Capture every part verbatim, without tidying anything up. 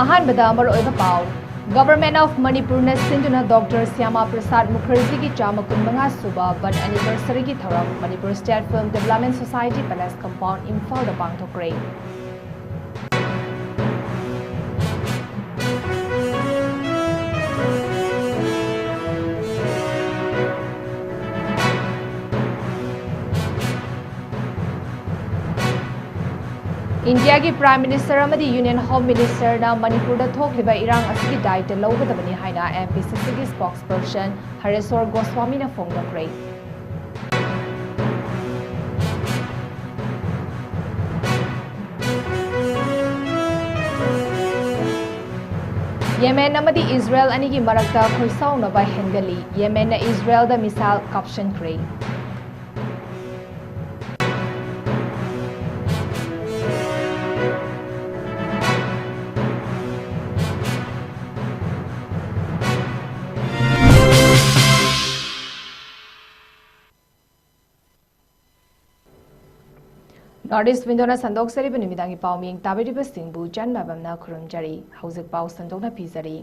ꯑꯍꯥꯟꯕꯗ ꯃꯔꯨꯑꯣꯏꯕ ꯄꯥꯎ꯫ Government of ꯃꯅꯤꯄꯨꯔꯅ ꯁꯤꯟꯗꯨꯅ ꯗꯣꯛꯇꯔ ꯁ꯭ꯌꯥꯃꯥ ꯄ꯭ꯔꯁꯥꯗ ꯃꯨꯈꯔꯖꯤꯒꯤ ꯆꯥꯝꯃ ꯀꯨꯟꯃꯉꯥ ꯁꯨꯕ birth anniversaryꯒꯤ ꯊꯧꯔꯝ Manipur State Film Development Society Palace Compound, ꯏꯝꯐꯥꯜꯗ ꯄꯥꯡꯊꯣꯛꯈ꯭ꯔꯦ꯫ ꯏꯟꯗꯤꯌꯥꯒꯤ Prime Minister ꯑꯃꯗꯤ Union Home Ministerꯅ ꯃꯅꯤꯄꯨꯔꯗ ꯊꯣꯛꯂꯤꯕ ꯏꯔꯥꯡ ꯑꯁꯤꯒꯤ ꯗꯥꯏꯇ ꯂꯧꯒꯗꯕꯅꯤ ꯍꯥꯏꯅ MPCCꯒꯤ spokesperson ꯍꯔꯦꯁꯣꯔ ꯒꯣꯁ꯭ꯋꯥꯃꯤꯅ ꯐꯣꯡꯗꯣꯛꯈ꯭ꯔꯦ꯫ ꯌꯦꯃꯦꯟ ꯑꯃꯗꯤ ꯏꯖꯔꯦꯜ ꯑꯅꯤꯒꯤ ꯃꯔꯛꯇ ꯈꯣꯏꯁꯥꯎꯅꯕ ꯍꯦꯟꯒꯠꯂꯤ꯫ ꯌꯦꯃꯦꯟꯅ ꯏꯖꯔꯦꯜꯗ missile ꯀꯥꯞꯁꯤꯟꯈ꯭ꯔꯦ꯫ North East Windowꯅ ꯁꯟꯗꯣꯛꯆꯔꯤꯕ ꯅꯨꯃꯤꯗꯥꯡꯒꯤ ꯄꯥꯎ ꯃꯤꯌꯦꯡ ꯇꯥꯕꯤꯔꯤꯕꯁꯤꯡꯕꯨ ꯆꯟ ꯃꯥꯏꯕꯝꯅ ꯈꯨꯔꯨꯝꯖꯔꯤ꯫ ꯍꯧꯖꯤꯛ ꯄꯥꯎ ꯁꯟꯗꯣꯛꯅ ꯄꯤꯖꯔꯤ꯫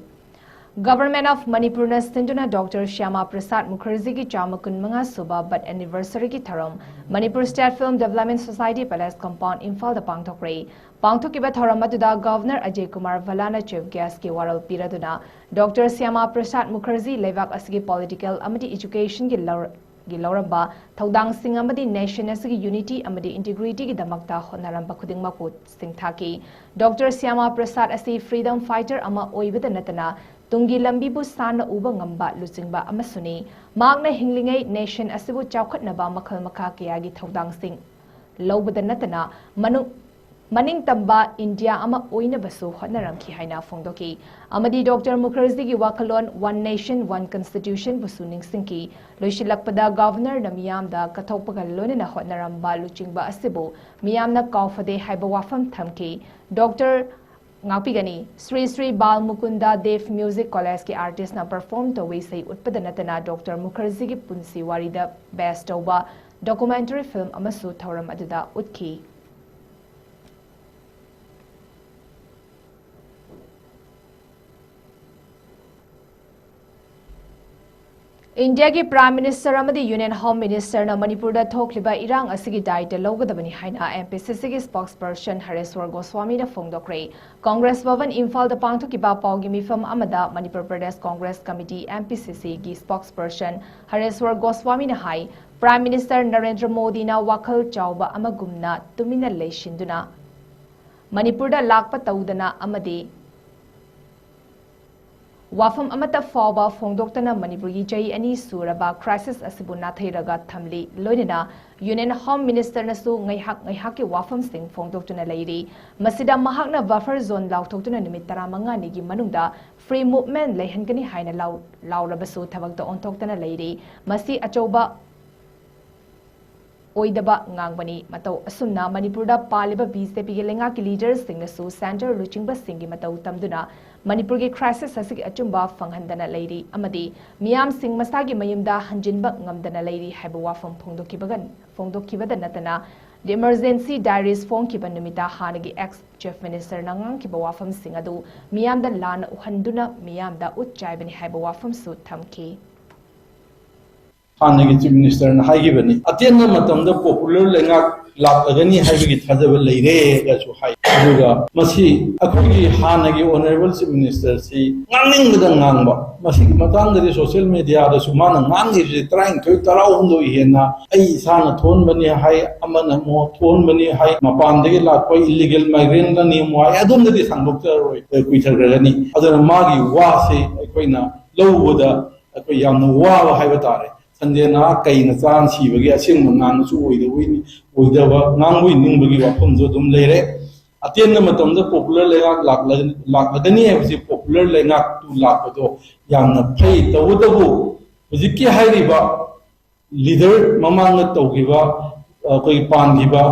Government of ꯃꯅꯤꯄꯨꯔꯅ ꯁꯤꯟꯗꯨꯅ ꯗꯣꯛꯇꯔ ꯁ꯭ꯌꯥꯃꯥ ꯄ꯭ꯔꯁꯥꯗ ꯃꯨꯈꯔꯖꯤꯒꯤ ꯆꯥꯝꯃ ꯀꯨꯟꯃꯉꯥ ꯁꯨꯕ birth anniversaryꯒꯤ ꯊꯧꯔꯝ Manipur State Film Development Society Palace Compound, ꯏꯝꯐꯥꯜꯗ ꯄꯥꯡꯊꯣꯛꯈ꯭ꯔꯦ꯫ ꯄꯥꯡꯊꯣꯛꯈꯤꯕ ꯊꯧꯔꯝ ꯑꯗꯨꯗ Governor ꯑꯖꯌ ꯀꯨꯃꯥꯔ ꯚꯜꯂꯥꯅ chief guestꯀꯤ ꯋꯥꯔꯣꯜ ꯄꯤꯔꯗꯨꯅ ꯗꯣꯛꯇꯔ ꯁ꯭ꯌꯥꯃꯥ ꯄ꯭ꯔꯁꯥꯗ ꯃꯨꯈꯔꯖꯤ ꯂꯩꯕꯥꯛ ꯑꯁꯤꯒꯤ political ꯑꯃꯗꯤ educationꯒꯤ ꯂꯧꯔ-, ꯒꯤ ꯂꯧꯔꯝꯕ ꯊꯧꯗꯥꯡꯁꯤꯡ ꯑꯃꯗꯤ nation ꯑꯁꯤꯒꯤ unity ꯑꯃꯗꯤ integrityꯒꯤꯗꯃꯛꯇ ꯍꯣꯠꯅꯔꯝꯕ ꯈꯨꯗꯤꯡꯃꯛꯄꯨ ꯁꯤꯡꯊꯥꯈꯤ꯫ ꯗꯣꯛꯇꯔ ꯁ꯭ꯌꯥꯃꯥ ꯄ꯭ꯔꯁꯥꯗ ꯑꯁꯤ freedom fighter ꯑꯃ ꯑꯣꯏꯕꯗ ꯅꯠꯇꯅ ꯇꯨꯡꯒꯤ ꯂꯝꯕꯤꯕꯨ ꯁꯥꯟꯅ ꯎꯕ ꯉꯝꯕ ꯂꯨꯆꯤꯡꯕ ꯑꯃꯁꯨꯅꯤ꯫ ꯃꯍꯥꯛꯅ ꯍꯤꯡꯂꯤꯉꯩ nation ꯑꯁꯤꯕꯨ ꯆꯥꯎꯈꯠꯅꯕ ꯃꯈꯜ ꯃꯈꯥ ꯀꯌꯥꯒꯤ ꯊꯧꯗꯥꯡꯁꯤꯡ ꯂꯧꯕꯗ ꯅꯠꯇꯅ ꯃꯅꯨꯡ-, ꯃꯅꯤꯡꯇꯝꯕ ꯏꯟꯗꯤꯌꯥ ꯑꯃ ꯑꯣꯏꯅꯕꯁꯨ ꯍꯣꯠꯅꯔꯝꯈꯤ ꯍꯥꯏꯅ ꯐꯣꯡꯗꯣꯛꯈꯤ꯫ ꯑꯃꯗꯤ ꯗꯣꯛꯇꯔ ꯃꯨꯈꯔꯖꯤꯒꯤ ꯋꯥꯈꯜꯂꯣꯟ One Nation, One Constitutionꯕꯨꯁꯨ ꯅꯤꯡꯁꯤꯡꯈꯤ꯫ ꯂꯣꯏꯁꯤꯜꯂꯛꯄꯗ Governorꯅ ꯃꯤꯌꯥꯝꯗ ꯀꯠꯊꯣꯛꯄꯒ ꯂꯣꯏꯅꯅ ꯍꯣꯠꯅꯔꯝꯕ ꯂꯨꯆꯤꯡꯕ ꯑꯁꯤꯕꯨ ꯃꯤꯌꯥꯝꯅ ꯀꯥꯎꯐꯗꯦ ꯍꯥꯏꯕ ꯋꯥꯐꯝ ꯊꯝꯈꯤ꯫ ꯗꯣꯛꯇꯔ ꯉꯥꯛꯄꯤꯒꯅꯤ꯫ ꯁ꯭ꯔꯤ ꯁ꯭ꯔꯤ ꯕꯥꯜ ꯃꯨꯀꯨꯟꯗ ꯗꯦꯕ Music Collegeꯀꯤ artistꯅ perform ꯇꯧꯕ ꯏꯁꯩ ꯎꯠꯄꯗ ꯅꯠꯇꯅ ꯗꯣꯛꯇꯔ ꯃꯨꯈꯔꯖꯤꯒꯤ ꯄꯨꯟꯁꯤ ꯋꯥꯔꯤꯗ base ꯇꯧꯕ documentary film ꯑꯃꯁꯨ ꯊꯧꯔꯝ ꯑꯗꯨꯗ ꯎꯠꯈꯤ꯫ ꯏꯟꯗꯤꯌꯥꯒꯤ Prime Minister ꯑꯃꯗꯤ Union Home Ministerꯅ ꯃꯅꯤꯄꯨꯔꯗ ꯊꯣꯛꯂꯤꯕ ꯏꯔꯥꯡ ꯑꯁꯤꯒꯤ ꯗꯥꯏꯇ ꯂꯧꯒꯗꯕꯅꯤ ꯍꯥꯏꯅ MPCCꯒꯤ spokesperson ꯍꯔꯦꯁ꯭ꯋꯔ ꯒꯣꯁ꯭ꯋꯥꯃꯤꯅ ꯐꯣꯡꯗꯣꯛꯈ꯭ꯔꯦ꯫ ꯀꯣꯡꯒ꯭ꯔꯦꯁ ꯚꯕꯟ ꯏꯝꯐꯥꯜꯗ ꯄꯥꯡꯊꯣꯛꯈꯤꯕ ꯄꯥꯎꯒꯤ ꯃꯤꯐꯝ ꯑꯃꯗ Manipur Pradesh Congress Committee, MPCCꯒꯤ spokesperson ꯍꯔꯦꯁ꯭ꯋꯔ ꯒꯣꯁ꯭ꯋꯥꯃꯤꯅ ꯍꯥꯏ, Prime Minister ꯅꯔꯦꯟꯗ꯭ꯔ ꯃꯣꯗꯤꯅ ꯋꯥꯈꯜ ꯆꯥꯎꯕ ꯑꯃꯒꯨꯝꯅ ꯇꯨꯃꯤꯟꯅ ꯂꯩꯁꯤꯟꯗꯨꯅ ꯃꯅꯤꯄꯨꯔꯗ ꯂꯥꯛꯄ ꯇꯧꯗꯅ ꯑꯃꯗꯤ ꯋꯥꯐꯝ ꯑꯃꯠꯇ ꯐꯥꯎꯕ ꯐꯣꯡꯗꯣꯛꯇꯅ ꯃꯅꯤꯄꯨꯔꯒꯤ ꯆꯍꯤ ꯑꯅꯤ ꯁꯨꯔꯕ crisis ꯑꯁꯤꯕꯨ ꯅꯥꯊꯩꯔꯒ ꯊꯝꯂꯤ꯫ ꯂꯣꯏꯅꯅ Union Home Ministerꯅꯁꯨ ꯉꯥꯏꯍꯥꯛ ꯉꯥꯏꯍꯥꯛꯀꯤ ꯋꯥꯐꯝꯁꯤꯡ ꯐꯣꯡꯗꯣꯛꯇꯨꯅ ꯂꯩꯔꯤ꯫ ꯃꯁꯤꯗ ꯃꯍꯥꯛꯅ buffer zone ꯂꯥꯎꯊꯣꯛꯇꯨꯅ ꯅꯨꯃꯤꯠ ꯇꯔꯥꯃꯉꯥꯅꯤꯒꯤ ꯃꯅꯨꯡꯗ free movement ꯂꯩꯍꯟꯒꯅꯤ ꯍꯥꯏꯅ ꯂꯥꯎ-, ꯂꯥꯎꯔꯕꯁꯨ ꯊꯕꯛꯇ ꯑꯣꯟꯊꯣꯛꯇꯅ ꯂꯩꯔꯤ꯫ ꯃꯁꯤ ꯑꯆꯧꯕ ꯑꯣꯏꯗꯕ ꯉꯥꯡꯕꯅꯤ꯫ ꯃꯇꯧ ꯑꯁꯨꯝꯅ ꯃꯅꯤꯄꯨꯔꯗ ꯄꯥꯜꯂꯤꯕ BJPꯒꯤ ꯂꯩꯉꯥꯛꯀꯤ leaderꯁꯤꯡꯅꯁꯨ centre ꯂꯨꯆꯤꯡꯕꯁꯤꯡꯒꯤ ꯃꯇꯧ ꯇꯝꯗꯨꯅ ꯃꯅꯤꯄꯨꯔꯒꯤ crisis ꯑꯁꯤꯒꯤ ꯑꯆꯨꯝꯕ ꯐꯪꯍꯟꯗꯅ ꯂꯩꯔꯤ ꯑꯃꯗꯤ ꯃꯤꯌꯥꯝꯁꯤꯡ ꯃꯁꯥꯒꯤ ꯃꯌꯨꯝꯗ ꯍꯟꯖꯤꯟꯕ ꯉꯝꯗꯅ ꯂꯩꯔꯤ ꯍꯥꯏꯕ ꯋꯥꯐꯝ ꯐꯣꯡꯗꯣꯛꯈꯤꯕꯒ-, ꯐꯣꯡꯗꯣꯛꯈꯤꯕꯗ ꯅꯠꯇꯅ, The Emergency Diaries ꯐꯣꯡꯈꯤꯕ ꯅꯨꯃꯤꯠꯇ ꯍꯥꯟꯅꯒꯤ ex Chief Ministerꯅ ꯉꯥꯡꯈꯤꯕ ꯋꯥꯐꯝꯁꯤꯡ ꯑꯗꯨ ꯃꯤꯌꯥꯝꯗ ꯂꯥꯟꯅ ꯎꯍꯟꯗꯨꯅ ꯃꯤꯌꯥꯝꯗ ꯎꯠ ꯆꯥꯏꯕꯅꯤ ꯍꯥꯏꯕ ꯋꯥꯐꯝꯁꯨ ꯊꯝꯈꯤ꯫ ꯍꯥꯟꯅꯒꯤ Chief Ministerꯅ ꯍꯥꯏꯈꯤꯕꯅꯤ, "ꯑꯇꯦꯟꯕ ꯃꯇꯝꯗ popular ꯂꯩꯉꯥꯛ ꯂꯥꯛꯂꯒꯅꯤ ꯍꯥꯏꯕꯒꯤ ꯊꯥꯖꯕ ꯂꯩꯔꯦ" ꯒꯁꯨ ꯍꯥꯏ꯫ ꯑꯗꯨꯒ ꯃꯁꯤ ꯑꯩꯈꯣꯏꯒꯤ ꯍꯥꯟꯅꯒꯤ Honourable Chief Ministerꯁꯤ ꯉꯥꯡꯅꯤꯡꯕꯗ ꯉꯥꯡꯕ, ꯃꯁꯤꯒꯤ ꯃꯇꯥꯡꯗꯗꯤ social mediaꯗꯁꯨ ꯃꯥꯅ ꯉꯥꯡꯈꯤꯕꯁꯤ ꯇꯔꯥꯅꯤꯊꯣꯏ, ꯇꯔꯥꯍꯨꯝꯗꯣꯏ ꯍꯦꯟꯅ, "ꯑꯩ ꯏꯁꯥꯅ ꯊꯣꯛꯍꯟꯕꯅꯤ" ꯍꯥꯏ, ꯑꯃꯅ ꯑꯃꯨꯛ "ꯊꯣꯛꯍꯟꯕꯅꯤ" ꯍꯥꯏ, "ꯃꯄꯥꯟꯗꯒꯤ ꯂꯥꯛꯄ illegal migrantꯅꯤ" ꯑꯃꯨꯛ ꯍꯥꯏ꯫ ꯑꯗꯣꯝꯗꯗꯤ ꯁꯥꯡꯗꯣꯛꯆꯔꯔꯣꯏ, ꯀꯨꯏꯊꯈ꯭ꯔꯒꯅꯤ꯫ ꯑꯗꯨꯅ ꯃꯥꯒꯤ ꯋꯥꯁꯤ ꯑꯩꯈꯣꯏꯅ ꯂꯧꯕꯗ ꯑꯩꯈꯣꯏ ꯌꯥꯝꯅ ꯋꯥꯕ ꯍꯥꯏꯕ ꯇꯥꯔꯦ꯫ ꯁꯟꯗꯦ ꯅꯍꯥꯛ ꯀꯩꯅ ꯆꯥꯅ ꯁꯤꯕꯒꯤ ꯑꯁꯦꯡꯕ ꯉꯥꯡꯕꯁꯨ ꯑꯣꯏꯗꯕ, ꯑꯣꯏꯗꯕ, ꯉꯥꯡꯕ ꯑꯣꯏꯅꯤꯡꯕꯒꯤ ꯋꯥꯐꯝꯁꯨ ꯑꯗꯨꯝ ꯂꯩꯔꯦ꯫ ꯑꯇꯦꯟꯕ ꯃꯇꯝꯗ popular ꯂꯩꯉꯥꯛ ꯂꯥꯛꯂ-, ꯂꯥꯛꯂꯒꯅꯤ ꯍꯥꯏꯕꯁꯤ, popular ꯂꯩꯉꯥꯛꯇꯨ ꯂꯥꯛꯄꯗꯣ ꯌꯥꯝꯅ ꯐꯩ꯫ ꯇꯧꯕꯇꯕꯨ ꯍꯧꯖꯤꯛꯀꯤ ꯍꯥꯏꯔꯤꯕ leader ꯃꯃꯥꯡꯗ ꯇꯧꯈꯤꯕ, ꯑꯩꯈꯣꯏꯒꯤ ꯄꯥꯟꯈꯤꯕ,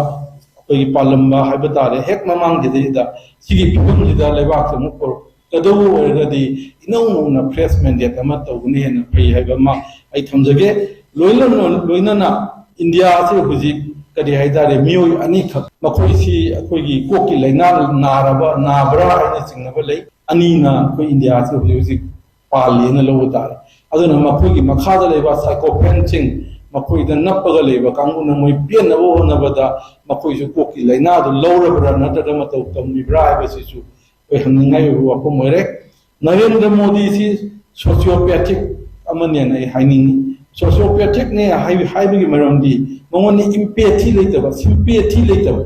ꯑꯩꯈꯣꯏꯒꯤ ꯄꯥꯜꯂꯝꯕ ꯍꯥꯏꯕ ꯇꯥꯔꯦ, ꯍꯦꯛ ꯃꯃꯥꯡꯒꯤꯗꯩꯗ ꯁꯤꯒꯤ ꯐꯤꯕꯝꯁꯤꯗ ꯂꯩꯕꯥꯛꯁꯦ ꯑꯃꯨꯛ ꯄꯨꯔꯛꯀꯗꯧꯕ ꯑꯣꯏꯔꯒꯗꯤ ꯏꯅꯧ ꯅꯧꯅ fresh mandate ꯑꯃ ꯇꯧꯕꯅ ꯍꯦꯟꯅ ꯐꯩ ꯍꯥꯏꯕ ꯑꯃ ꯑꯩ ꯊꯝꯖꯒꯦ꯫ ꯂꯣꯏꯅ-, ꯂꯣꯏꯅꯅ ꯏꯟꯗꯤꯌꯥꯁꯤ ꯍꯧꯖꯤꯛ ꯀꯔꯤ ꯍꯥꯏꯇꯥꯔꯦ, ꯃꯤꯑꯣꯏ ꯑꯅꯤꯈꯛ, ꯃꯈꯣꯏꯁꯤ ꯑꯩꯈꯣꯏꯒꯤ ꯀꯣꯛꯀꯤ ꯂꯥꯏꯅꯥ ꯅꯥꯔꯕ, ꯅꯥꯕ꯭ꯔꯥ ꯍꯥꯏꯅ ꯆꯤꯡꯅꯕ ꯂꯩ꯫ ꯑꯅꯤꯅ ꯑꯩꯈꯣꯏ ꯏꯟꯗꯤꯌꯥꯁꯤ ꯍꯧꯖꯤꯛ ꯍꯧꯖꯤꯛ ꯄꯥꯜꯂꯦꯅ ꯂꯧꯕ ꯇꯥꯔꯦ꯫ ꯑꯗꯨꯅ ꯃꯈꯣꯏꯒꯤ ꯃꯈꯥꯗ ꯂꯩꯕ psychopathꯁꯤꯡ, ꯃꯈꯣꯏꯗ ꯅꯞꯄꯒ ꯂꯩꯕ ꯀꯥꯡꯕꯨꯅ ꯃꯣꯏ ꯄꯦꯟꯅꯕ ꯍꯣꯠꯅꯕꯗ ꯃꯈꯣꯏꯁꯨ ꯀꯣꯛꯀꯤ ꯂꯥꯏꯅꯥꯗꯨ ꯂꯧꯔꯕ꯭ꯔꯥ ꯅꯠꯇ꯭ꯔꯒ ꯃꯇꯧ ꯇꯝꯂꯤꯕ꯭ꯔꯥ ꯍꯥꯏꯕꯁꯤꯁꯨ ꯑꯩꯈꯣꯏ ꯍꯪꯅꯤꯡꯉꯥꯏ ꯑꯣꯏꯕ ꯋꯥꯐꯝ ꯑꯣꯏꯔꯦ꯫ ꯅꯔꯦꯟꯗ꯭ꯔ ꯃꯣꯗꯤꯁꯤ sociopathic ꯑꯃꯅꯦꯅ ꯑꯩ ꯍꯥꯏꯅꯤꯡꯉꯤ꯫ Sociopathicꯅꯦ ꯍꯥꯏ-, ꯍꯥꯏꯕꯒꯤ ꯃꯔꯝꯗꯤ ꯃꯉꯣꯟꯗ empathy ꯂꯩꯇꯕ, sympathy ꯂꯩꯇꯕ,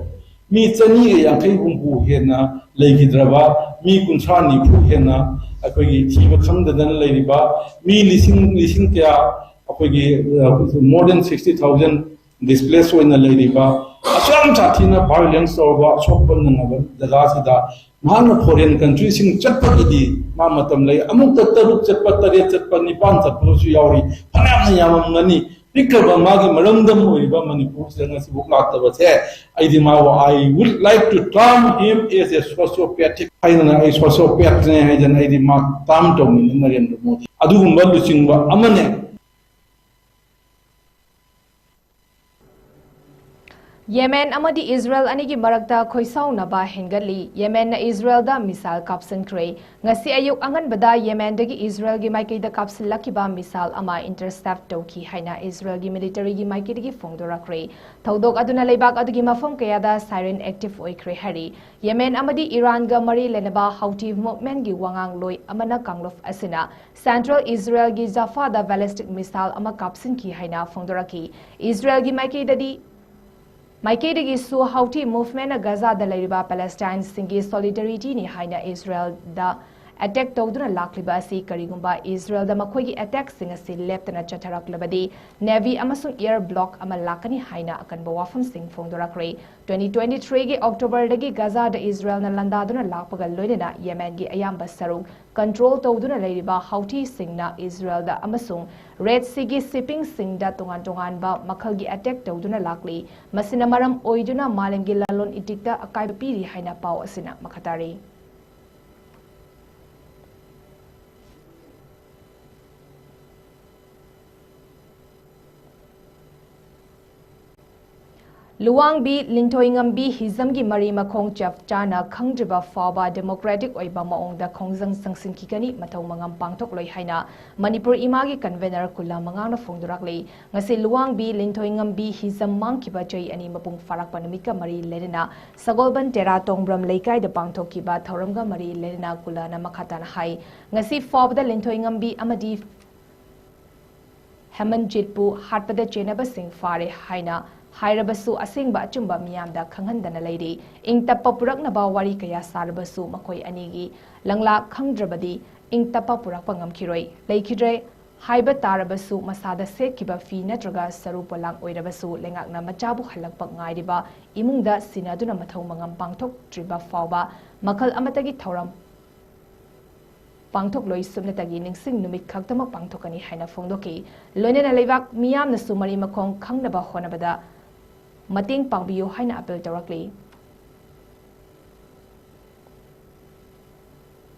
ꯃꯤ ꯆꯅꯤꯒ ꯌꯥꯡꯈꯩ ꯍꯨꯝꯐꯨ ꯍꯦꯟꯅ ꯂꯩꯈꯤꯗ꯭ꯔꯕ, ꯃꯤ ꯀꯨꯟꯊ꯭ꯔꯥ ꯅꯤꯐꯨ ꯍꯦꯟꯅ ꯑꯩꯈꯣꯏꯒꯤ ꯊꯤꯕ ꯈꯪꯗꯗꯅ ꯂꯩꯔꯤꯕ, ꯃꯤ ꯂꯤꯁꯤꯡ, ꯂꯤꯁꯤꯡ ꯀꯌꯥ ꯑꯩꯈꯣꯏꯒꯤ, ꯑ, more than sixty thousand displace ꯑꯣꯏꯅ ꯂꯩꯔꯤꯕ, ꯑꯁꯨꯛ ꯌꯥꯝ ꯁꯥꯊꯤꯅ violence ꯇꯧꯔꯕ, ꯑꯁꯣꯛꯄ ꯅꯪꯉꯕ ꯖꯒꯥꯁꯤꯗ ꯃꯍꯥꯛꯅ foreign countryꯁꯤꯡ ꯆꯠꯄꯒꯤꯗꯤ ꯃꯥ ꯃꯇꯝ ꯂꯩ꯫ ꯑꯃꯨꯛꯇ ꯇꯔꯨꯛ ꯆꯠꯄ, ꯇꯔꯦꯠ ꯆꯠꯄ, ꯅꯤꯄꯥꯟ ꯆꯠꯄꯁꯨ ꯌꯥꯎꯔꯤ꯫ ꯐꯅꯌꯥꯝꯅ ꯌꯥꯝꯃꯝꯒꯅꯤ꯫ ꯄꯤꯛꯈ꯭ꯔꯕ ꯃꯥꯒꯤ ꯃꯔꯝꯗꯝ ꯑꯣꯏꯔꯤꯕ ꯃꯅꯤꯄꯨꯔꯁꯤꯗ ꯉꯁꯤꯐꯥꯎ ꯂꯥꯛꯇꯕꯁꯦ, ꯑꯩꯗꯤ ꯃꯥꯕꯨ, I would like to term him as a sociopathic ꯍꯥꯏꯗꯅ, ꯑꯩ sociopathꯅꯦ ꯍꯥꯏꯗꯅ ꯑꯩꯗꯤ ꯃꯥ term ꯇꯧꯅꯤꯡꯉꯤ, ꯅꯔꯦꯟꯗ꯭ꯔ ꯃꯣꯗꯤ꯫ ꯑꯗꯨꯒꯨꯝꯕ ꯂꯨꯆꯤꯡꯕ ꯑꯃꯅꯦ꯫ ꯌꯦꯃꯦꯟ ꯑꯃꯗꯤ ꯏꯖꯔꯦꯜ ꯑꯅꯤꯒꯤ ꯃꯔꯛꯇ ꯈꯣꯏꯁꯥꯎꯅꯕ ꯍꯦꯟꯒꯠꯂꯤ꯫ ꯌꯦꯃꯦꯟꯅ ꯏꯖꯔꯦꯜꯗ missile ꯀꯥꯞꯁꯤꯟꯈ꯭ꯔꯦ꯫ ꯉꯁꯤ ꯑꯌꯨꯛ ꯑꯉꯟꯕꯗ ꯌꯦꯃꯦꯟꯗꯒꯤ ꯏꯖꯔꯦꯜꯒꯤ ꯃꯥꯏꯀꯩꯗ ꯀꯥꯞꯁꯤꯜꯂꯛꯈꯤꯕ missile ꯑꯃ intercept ꯇꯧꯈꯤ ꯍꯥꯏꯅ ꯏꯖꯔꯦꯜꯒꯤ militaryꯒꯤ ꯃꯥꯏꯀꯩꯗꯒꯤ ꯐꯣꯡꯗꯣꯔꯛꯈ꯭ꯔꯦ꯫ ꯊꯧꯗꯣꯛ ꯑꯗꯨꯅ ꯂꯩꯕꯥꯛ ꯑꯗꯨꯒꯤ ꯃꯐꯝ ꯀꯌꯥꯗ siren active ꯑꯣꯏꯈ꯭ꯔꯦ ꯍꯥꯏꯔꯤ꯫ ꯌꯦꯃꯦꯟ ꯑꯃꯗꯤ ꯏꯔꯥꯟꯒ ꯃꯔꯤ ꯂꯩꯅꯕ ꯍꯧꯇꯤ movementꯀꯤ ꯋꯥꯉꯥꯡꯂꯣꯏ ꯑꯃꯅ ꯀꯥꯡꯂꯨꯞ ꯑꯁꯤꯅ central ꯏꯖꯔꯦꯜꯒꯤ ꯖꯐꯥꯗ ballistic missile ꯑꯃ ꯀꯥꯞꯁꯤꯟꯈꯤ ꯍꯥꯏꯅ ꯐꯣꯡꯗꯣꯔꯛꯈꯤ꯫ ꯏꯖꯔꯦꯜꯒꯤ ꯃꯥꯏꯀꯩꯗꯗꯤ, ꯃꯥꯏꯀꯩꯗꯒꯤꯁꯨ ꯍꯧꯇꯤ movementꯅ ꯒꯖꯥꯗ ꯂꯩꯔꯤꯕ Palestineꯁꯤꯡꯒꯤ solidarityꯅꯤ ꯍꯥꯏꯅ ꯏꯖꯔꯦꯜꯗ attack ꯇꯧꯗꯨꯅ ꯂꯥꯛꯂꯤꯕ ꯑꯁꯤ ꯀꯔꯤꯒꯨꯝꯕ ꯏꯖꯔꯦꯜꯗ ꯃꯈꯣꯏꯒꯤ attackꯁꯤꯡ ꯑꯁꯤ ꯂꯦꯞꯇꯅ ꯆꯠꯊꯔꯛꯂꯕꯗꯤ navy ꯑꯃꯁꯨꯡ air block ꯑꯃ ꯂꯥꯛꯀꯅꯤ ꯍꯥꯏꯅ ꯑꯀꯟꯕ ꯋꯥꯐꯝꯁꯤꯡ ꯐꯣꯡꯗꯣꯔꯛꯈ꯭ꯔꯦ꯫ twenty twenty-threeꯒꯤ Octoberꯗꯒꯤ ꯒꯖꯥꯗ ꯏꯖꯔꯦꯜꯅ ꯂꯥꯟꯗꯥꯗꯨꯅ ꯂꯥꯛꯄꯒ ꯂꯣꯏꯅꯅ ꯌꯦꯃꯦꯟꯒꯤ ꯑꯌꯥꯝꯕ ꯁꯔꯨꯛ control ꯇꯧꯗꯨꯅ ꯂꯩꯔꯤꯕ ꯍꯧꯇꯤꯁꯤꯡꯅ ꯏꯖꯔꯦꯜꯗ ꯑꯃꯁꯨꯡ Red Seaꯒꯤ shippingꯁꯤꯡꯗ ꯇꯣꯉꯥꯟ ꯇꯣꯉꯥꯟꯕ ꯃꯈꯜꯒꯤ attack ꯇꯧꯗꯨꯅ ꯂꯥꯛꯂꯤ꯫ ꯃꯁꯤꯅ ꯃꯔꯝ ꯑꯣꯏꯗꯨꯅ ꯃꯥꯂꯦꯝꯒꯤ ꯂꯂꯣꯟ ꯏꯇꯤꯛꯇ ꯑꯀꯥꯏꯕ ꯄꯤꯔꯤ ꯍꯥꯏꯅ ꯄꯥꯎ ꯑꯁꯤꯅ ꯃꯈꯥ ꯇꯥꯔꯤ꯫ ꯂꯨꯋꯥꯡꯕꯤ ꯂꯤꯟꯊꯣꯏꯉꯝꯕꯤ ꯍꯤꯖꯝꯒꯤ ꯃꯔꯤ ꯃꯈꯣꯡ ꯆꯞ ꯆꯥꯅ ꯈꯪꯗ꯭ꯔꯤꯕ ꯐꯥꯎꯕ ꯗꯦꯃꯣꯀ꯭ꯔꯦꯇꯤꯛ ꯑꯣꯏꯕ ꯃꯑꯣꯡꯗ ꯈꯣꯡꯖꯪ ꯆꯪꯁꯤꯟꯈꯤꯒꯅꯤ, ꯃꯊꯧ ꯃꯉꯝ ꯄꯥꯡꯊꯣꯛꯂꯣꯏ ꯍꯥꯏꯅ ꯃꯅꯤꯄꯨꯔ ꯏꯃꯥꯒꯤ ꯀꯟꯚꯦꯅꯔ ꯀꯨꯂꯥ ꯃꯉꯥꯡꯅ ꯐꯣꯡꯗꯣꯔꯛꯂꯤ꯫ ꯉꯁꯤ ꯂꯨꯋꯥꯡꯕꯤ ꯂꯤꯟꯊꯣꯏꯉꯝꯕꯤ ꯍꯤꯖꯝ ꯃꯥꯡꯈꯤꯕ ꯆꯍꯤ ꯑꯅꯤ ꯃꯄꯨꯡ ꯐꯥꯔꯛꯄ ꯅꯨꯃꯤꯠꯀ ꯃꯔꯤ ꯂꯩꯅꯅ ꯁꯒꯣꯜꯕꯟ ꯇꯦꯔꯥ ꯇꯣꯡꯕ꯭ꯔꯝ ꯂꯩꯀꯥꯏꯗ ꯄꯥꯡꯊꯣꯛꯈꯤꯕ ꯊꯧꯔꯝꯒ ꯃꯔꯤ ꯂꯩꯅꯅ ꯀꯨꯂꯥꯅ ꯃꯈꯥ ꯇꯥꯅ ꯍꯥꯏ, ꯉꯁꯤ ꯐꯥꯎꯕꯗ ꯂꯤꯟꯊꯣꯏꯉꯝꯕꯤ ꯑꯃꯗꯤ ꯍꯦꯃꯟꯖꯤꯠꯄꯨ ꯍꯥꯠꯄꯗ ꯆꯦꯟꯅꯕꯁꯤꯡ ꯐꯥꯔꯦ ꯍꯥꯏꯅ ꯍꯥꯏꯔꯕꯁꯨ, ꯑꯁꯦꯡꯕ ꯑꯆꯨꯝꯕ ꯃꯤꯌꯥꯝꯗ ꯈꯪꯍꯟꯗꯅ ꯂꯩꯔꯤ꯫ ꯏꯪ ꯇꯞꯄ ꯄꯨꯔꯛꯅꯕ ꯋꯥꯔꯤ ꯀꯌꯥ ꯁꯥꯔꯕꯁꯨ, ꯃꯈꯣꯏ ꯑꯅꯤꯒꯤ ꯂꯪꯂꯥ ꯈꯪꯗ꯭ꯔꯕꯗꯤ ꯏꯪ ꯇꯞꯄ ꯄꯨꯔꯛꯄ ꯉꯝꯈꯤꯔꯣꯏ꯫ ꯂꯩꯈꯤꯗ꯭ꯔꯦ ꯍꯥꯏꯕ ꯇꯥꯔꯕꯁꯨ, ꯃꯁꯥꯗ ꯁꯦꯠꯈꯤꯕ ꯐꯤ ꯅꯠꯇ꯭ꯔꯒ ꯁꯔꯨ ꯄꯣꯂꯥꯡ ꯑꯣꯏꯔꯕꯁꯨ, ꯂꯩꯉꯥꯛꯅ ꯃꯆꯥꯕꯨ ꯍꯜꯂꯛꯄ ꯉꯥꯏꯔꯤꯕ ꯏꯃꯨꯡꯗ ꯁꯤꯟꯅꯗꯨꯅ ꯃꯊꯧ ꯃꯉꯝ ꯄꯥꯡꯊꯣꯛꯇ꯭ꯔꯤꯕ ꯐꯥꯎꯕ ꯃꯈꯜ ꯑꯃꯠꯇꯒꯤ ꯊꯧꯔꯝ ꯄꯥꯡꯊꯣꯛꯂꯣꯏ꯫ ꯁꯨꯞꯅꯇꯒꯤ ꯅꯤꯡꯁꯤꯡ ꯅꯨꯃꯤꯠ ꯈꯛꯇꯃꯛ ꯄꯥꯡꯊꯣꯛꯀꯅꯤ ꯍꯥꯏꯅ ꯐꯣꯡꯗꯣꯛꯈꯤ꯫ ꯂꯣꯏꯅꯅ ꯂꯩꯕꯥꯛ ꯃꯤꯌꯥꯝꯅꯁꯨ ꯃꯔꯤ ꯃꯈꯣꯡ ꯈꯪꯅꯕ ꯍꯣꯠꯅꯕꯗ ꯃꯇꯦꯡ ꯄꯥꯡꯕꯤꯌꯨ ꯍꯥꯏꯅ appeal ꯇꯧꯔꯛꯂꯤ꯫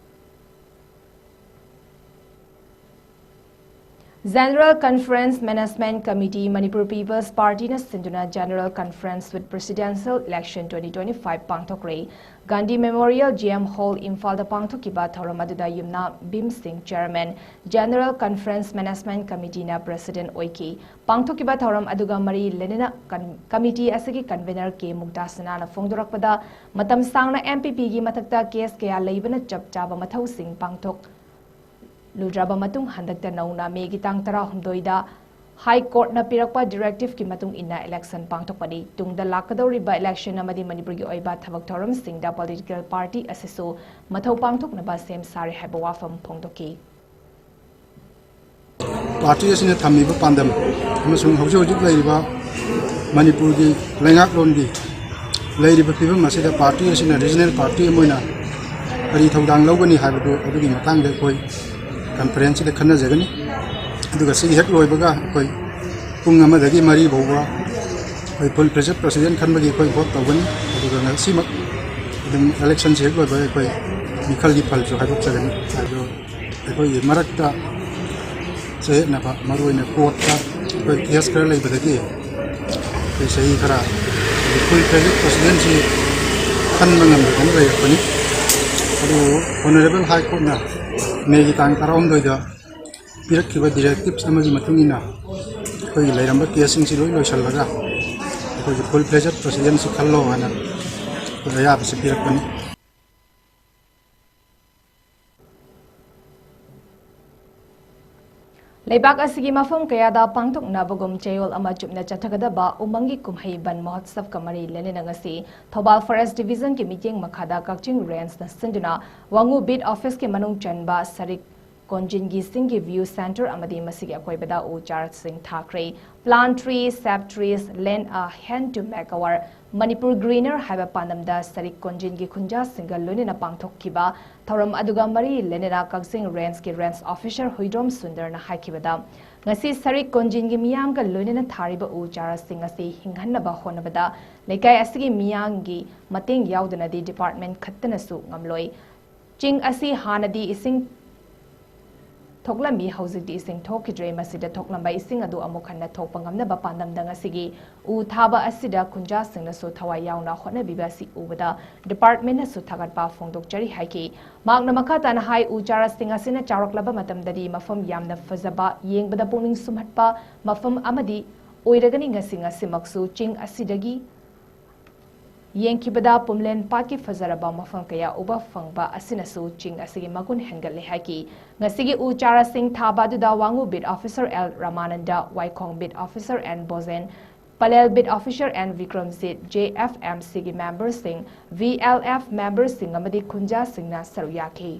General Conference Management Committee, Manipur People's Party ꯅ ꯁꯤꯟꯗꯨꯅ General Conference with Presidential Election twenty twenty-five ꯄꯥꯡꯊꯣꯛꯈ꯭ꯔꯦ꯫ Gandhi Memorial G M Hall, ꯏꯝꯐꯥꯜꯗ ꯄꯥꯡꯊꯣꯛꯈꯤꯕ ꯊꯧꯔꯝ ꯑꯗꯨꯗ ꯌꯨꯝꯅꯥꯝ ꯚꯤꯝ ꯁꯤꯡ, Chairman, General Conference Management Committee ꯅ President ꯑꯣꯏꯈꯤ꯫ ꯄꯥꯡꯊꯣꯛꯈꯤꯕ ꯊꯧꯔꯝ ꯑꯗꯨꯒ ꯃꯔꯤ ꯂꯩꯅꯅ ꯀꯟ-, committee ꯑꯁꯤꯒꯤ convener ꯀꯦ ꯃꯨꯛꯇꯥꯁꯅꯥꯅ ꯐꯣꯡꯗꯣꯔꯛꯄꯗ, ꯃꯇꯝ ꯁꯥꯡꯅ M P P ꯒꯤ ꯃꯊꯛꯇ case ꯀꯌꯥ ꯂꯩꯕꯅ ꯆꯞ ꯆꯥꯕ ꯃꯊꯧꯁꯤꯡ ꯄꯥꯡꯊꯣꯛ ꯂꯨꯗ꯭ꯔꯕ ꯃꯇꯨꯡ, ꯍꯟꯗꯛꯇ ꯅꯧꯅ ꯃꯦꯒꯤ ꯇꯥꯡ ꯇꯔꯥꯍꯨꯝꯗꯣꯏꯗ High Court ꯅ ꯄꯤꯔꯛꯄ directive ꯀꯤ ꯃꯇꯨꯡ ꯏꯟꯅ election ꯄꯥꯡꯊꯣꯛꯄꯅꯤ꯫ ꯇꯨꯡꯗ ꯂꯥꯛꯀꯗꯧꯔꯤꯕ election ꯑꯃꯗꯤ ꯃꯅꯤꯄꯨꯔꯒꯤ ꯑꯣꯏꯕ ꯊꯕꯛ ꯊꯧꯔꯝꯁꯤꯡꯗ political party ꯑꯁꯤꯁꯨ ꯃꯊꯧ ꯄꯥꯡꯊꯣꯛꯅꯕ ꯁꯦꯝ ꯁꯥꯔꯦ ꯍꯥꯏꯕ ꯋꯥꯐꯝ ꯐꯣꯡꯗꯣꯛꯈꯤ꯫ Party ꯑꯁꯤꯅ ꯊꯝꯃꯤꯕ ꯄꯥꯟꯗꯝ ꯑꯃꯁꯨꯡ ꯍꯧꯖꯤꯛ ꯍꯧꯖꯤꯛ ꯂꯩꯔꯤꯕ ꯃꯅꯤꯄꯨꯔꯒꯤ ꯂꯩꯉꯥꯛꯂꯣꯟꯒꯤ ꯂꯩꯔꯤꯕ ꯐꯤꯕꯝ ꯑꯁꯤꯗ party ꯑꯁꯤꯅ regional party ꯑꯃ ꯑꯣꯏꯅ ꯀꯔꯤ ꯊꯧꯗꯥꯡ ꯂꯧꯒꯅꯤ ꯍꯥꯏꯕꯗꯨ ꯑꯗꯨꯒꯤ ꯃꯇꯥꯡꯗ ꯑꯩꯈꯣꯏ conference ꯁꯤꯗ ꯈꯟꯅꯖꯒꯅꯤ꯫ ꯑꯗꯨꯒ ꯁꯤꯒꯤ ꯍꯦꯛ ꯂꯣꯏꯕꯒ ꯑꯩꯈꯣꯏ ꯄꯨꯡ ꯑꯃꯗꯒꯤ ꯃꯔꯤ ꯐꯥꯎꯕ ꯑꯩꯈꯣꯏ full fledged president ꯈꯟꯕꯒꯤ ꯑꯩꯈꯣꯏ vote ꯇꯧꯒꯅꯤ꯫ ꯑꯗꯨꯒ ꯉꯁꯤꯃꯛ ꯑꯗꯨꯝ election ꯁꯤ ꯍꯦꯛ ꯂꯣꯏꯕꯒ ꯑꯩꯈꯣꯏ ꯃꯤꯈꯜꯒꯤ ꯐꯜꯁꯨ ꯍꯥꯏꯗꯣꯛꯆꯒꯅꯤ꯫ ꯑꯗꯣ ꯑꯩꯈꯣꯏꯒꯤ ꯃꯔꯛꯇ ꯆꯌꯦꯠꯅꯕ, ꯃꯔꯨꯑꯣꯏꯅ court ꯇ ꯑꯩꯈꯣꯏ case ꯈꯔ ꯂꯩꯕꯗꯒꯤ ꯑꯩꯈꯣꯏ ꯆꯍꯤ ꯈꯔ ꯑꯩꯈꯣꯏ ꯐꯦꯖꯦꯠ ꯄ꯭ꯔꯁꯤꯗꯦꯟꯁꯤ ꯈꯟꯕ ꯉꯝꯗꯗꯅ ꯂꯩꯔꯛꯄꯅꯤ꯫ ꯑꯗꯨꯕꯨ Honourable High Courtꯅ ꯃꯦꯒꯤ ꯇꯥꯡ ꯇꯔꯥꯍꯨꯝꯗꯣꯏꯗ ꯄꯤꯔꯛꯈꯤꯕ ꯗꯤꯔꯦꯛꯇꯤꯞꯁ ꯑꯃꯒꯤ ꯃꯇꯨꯡ ꯏꯟꯅ ꯑꯩꯈꯣꯏꯒꯤ ꯂꯩꯔꯝꯕ ꯀꯦꯁꯁꯤꯡꯁꯤ ꯂꯣꯏ ꯂꯣꯏꯁꯤꯜꯂꯒ ꯑꯩꯈꯣꯏꯒꯤ ꯐꯨꯜ ꯐ꯭ꯂꯦꯖꯦꯠ ꯄ꯭ꯔꯁꯤꯗꯦꯟꯁꯤ ꯈꯜꯂꯣ ꯍꯥꯏꯅ ꯑꯩꯈꯣꯏ ꯑꯌꯥꯕꯁꯤ ꯄꯤꯔꯛꯄꯅꯤ꯫ ꯂꯩꯕꯥꯛ ꯑꯁꯤꯒꯤ ꯃꯐꯝ ꯀꯌꯥꯗ ꯄꯥꯡꯊꯣꯛꯅꯕꯒꯨꯝ ꯆꯌꯣꯜ ꯑꯃ ꯆꯨꯞꯅ ꯆꯠꯊꯒꯗꯕ ꯎꯃꯪꯒꯤ ꯀꯨꯝꯍꯩ ꯕꯟ ꯃꯍꯣꯠꯁꯕꯀ ꯃꯔꯤ ꯂꯩꯅꯅ ꯉꯁꯤ ꯊꯧꯕꯥꯜ ꯐꯣꯔꯦꯁ ꯗꯤꯕꯤꯖꯟꯒꯤ ꯃꯤꯠꯌꯦꯡ ꯃꯈꯥꯗ ꯀꯛꯆꯤꯡ ꯔꯦꯟꯖꯅ ꯁꯤꯟꯗꯨꯅ ꯋꯥꯉꯨ ꯕꯤꯠ ꯑꯣꯐꯤꯁꯀꯤ ꯃꯅꯨꯡ ꯆꯟꯕ ꯁꯔꯤꯛ ꯀꯣꯟꯖꯤꯟꯒꯤ ꯁꯤꯡꯒꯤ ꯚ꯭ꯌꯨ ꯁꯦꯟꯇꯔ ꯑꯃꯗꯤ ꯃꯁꯤꯒꯤ ꯑꯀꯣꯏꯕꯗ ꯎ ꯆꯥꯔꯁꯤꯡ ꯊꯥꯈ꯭ꯔꯦ꯫ Plant tree, save trees, lend a hand to make our Manipur greener ꯍꯥꯏꯕ ꯄꯥꯟꯗꯝꯗ ꯁꯔꯤꯛ ꯀꯣꯟꯖꯤꯟꯒꯤ ꯈꯨꯟꯖꯥꯁꯤꯡꯒ ꯂꯣꯏꯅꯅ ꯄꯥꯡꯊꯣꯛꯈꯤꯕ ꯊꯧꯔꯝ ꯑꯗꯨꯒ ꯃꯔꯤ ꯂꯩꯅꯅ ꯀꯛꯆꯤꯡ ꯔꯦꯟꯖꯀꯤ ꯔꯦꯟꯖ ꯑꯣꯐꯤꯁꯔ ꯍꯨꯏꯗ꯭ꯔꯣꯝ ꯁꯨꯟꯗꯔꯅ ꯍꯥꯏꯈꯤꯕꯗ, ꯉꯁꯤ ꯁꯔꯤꯛ ꯀꯣꯟꯖꯤꯟꯒꯤ ꯃꯤꯌꯥꯝꯒ ꯂꯣꯏꯅꯅ ꯊꯥꯔꯤꯕ ꯎ ꯆꯥꯔꯥꯁꯤꯡ ꯑꯁꯤ ꯍꯤꯡꯍꯟꯅꯕ ꯍꯣꯠꯅꯕꯗ ꯂꯩꯀꯥꯏ ꯑꯁꯤꯒꯤ ꯃꯤꯌꯥꯝꯒꯤ ꯃꯇꯦꯡ ꯌꯥꯎꯗꯅꯗꯤ ꯗꯤꯄꯥꯔꯠꯃꯦꯟ ꯈꯛꯇꯅꯁꯨ ꯉꯝꯂꯣꯏ꯫ ꯆꯤꯡ ꯑꯁꯤ ꯍꯥꯟꯅꯗꯤ ꯏꯁꯤꯡ ꯊꯣꯛꯂꯝꯃꯤ, ꯍꯧꯖꯤꯛꯇꯤ ꯏꯁꯤꯡ ꯊꯣꯛꯈꯤꯗ꯭ꯔꯦ꯫ ꯃꯁꯤꯗ ꯊꯣꯛꯂꯝꯕ ꯏꯁꯤꯡ ꯑꯗꯨ ꯑꯃꯨꯛ ꯍꯟꯅ ꯊꯣꯛꯄ ꯉꯝꯅꯕ ꯄꯥꯟꯗꯝꯗ ꯉꯁꯤꯒꯤ ꯎ ꯊꯥꯕ ꯑꯁꯤꯗ ꯈꯨꯟꯖꯥꯁꯤꯡꯅꯁꯨ ꯊꯋꯥꯏ ꯌꯥꯎꯅ ꯍꯣꯠꯅꯕꯤꯕ ꯑꯁꯤ ꯎꯕꯗ ꯗꯤꯄꯥꯔꯠꯃꯦꯟꯅꯁꯨ ꯊꯥꯒꯠꯄ ꯐꯣꯡꯗꯣꯛꯆꯔꯤ ꯍꯥꯏꯈꯤ꯫ ꯃꯍꯥꯛꯅ ꯃꯈꯥ ꯇꯥꯅ ꯍꯥꯏ, ꯎ ꯆꯥꯔꯥꯁꯤꯡ ꯑꯁꯤꯅ ꯆꯥꯎꯔꯛꯂꯕ ꯃꯇꯝꯗꯗꯤ ꯃꯐꯝ ꯌꯥꯝꯅ ꯐꯖꯕ, ꯌꯦꯡꯕꯗ ꯄꯨꯛꯅꯤꯡ ꯁꯨꯝꯍꯠꯄ ꯃꯐꯝ ꯑꯃꯗꯤ ꯑꯣꯏꯔꯒꯅꯤ꯫ ꯉꯁꯤ ꯉꯁꯤꯃꯛꯁꯨ ꯆꯤꯡ ꯑꯁꯤꯗꯒꯤ ꯌꯦꯡꯈꯤꯕꯗ ꯄꯨꯝꯂꯦꯟ ꯄꯥꯠꯀꯤ ꯐꯖꯔꯕ ꯃꯐꯝ ꯀꯌꯥ ꯎꯕ ꯐꯪꯕ ꯑꯁꯤꯅꯁꯨ ꯆꯤꯡ ꯑꯁꯤꯒꯤ ꯃꯒꯨꯟ ꯍꯦꯟꯒꯠꯂꯦ ꯍꯥꯏꯈꯤ꯫ ꯉꯁꯤꯒꯤ ꯎ ꯆꯥꯔꯥꯁꯤꯡ ꯊꯥꯕ ꯑꯗꯨꯗ Wangoo beat officer L Ramananda, Waikhong beat officer N Bojen, Palel beat officer N Bikramjit, J F M ꯁꯤꯒꯤ ꯃꯦꯝꯕꯔꯁꯤꯡ, ꯚꯤ ꯑꯦꯜ ꯑꯦꯐ ꯃꯦꯝꯕꯔꯁꯤꯡ ꯑꯃꯗꯤ ꯈꯨꯟꯖꯥꯁꯤꯡꯅ ꯁꯔꯨꯛ ꯌꯥꯈꯤ꯫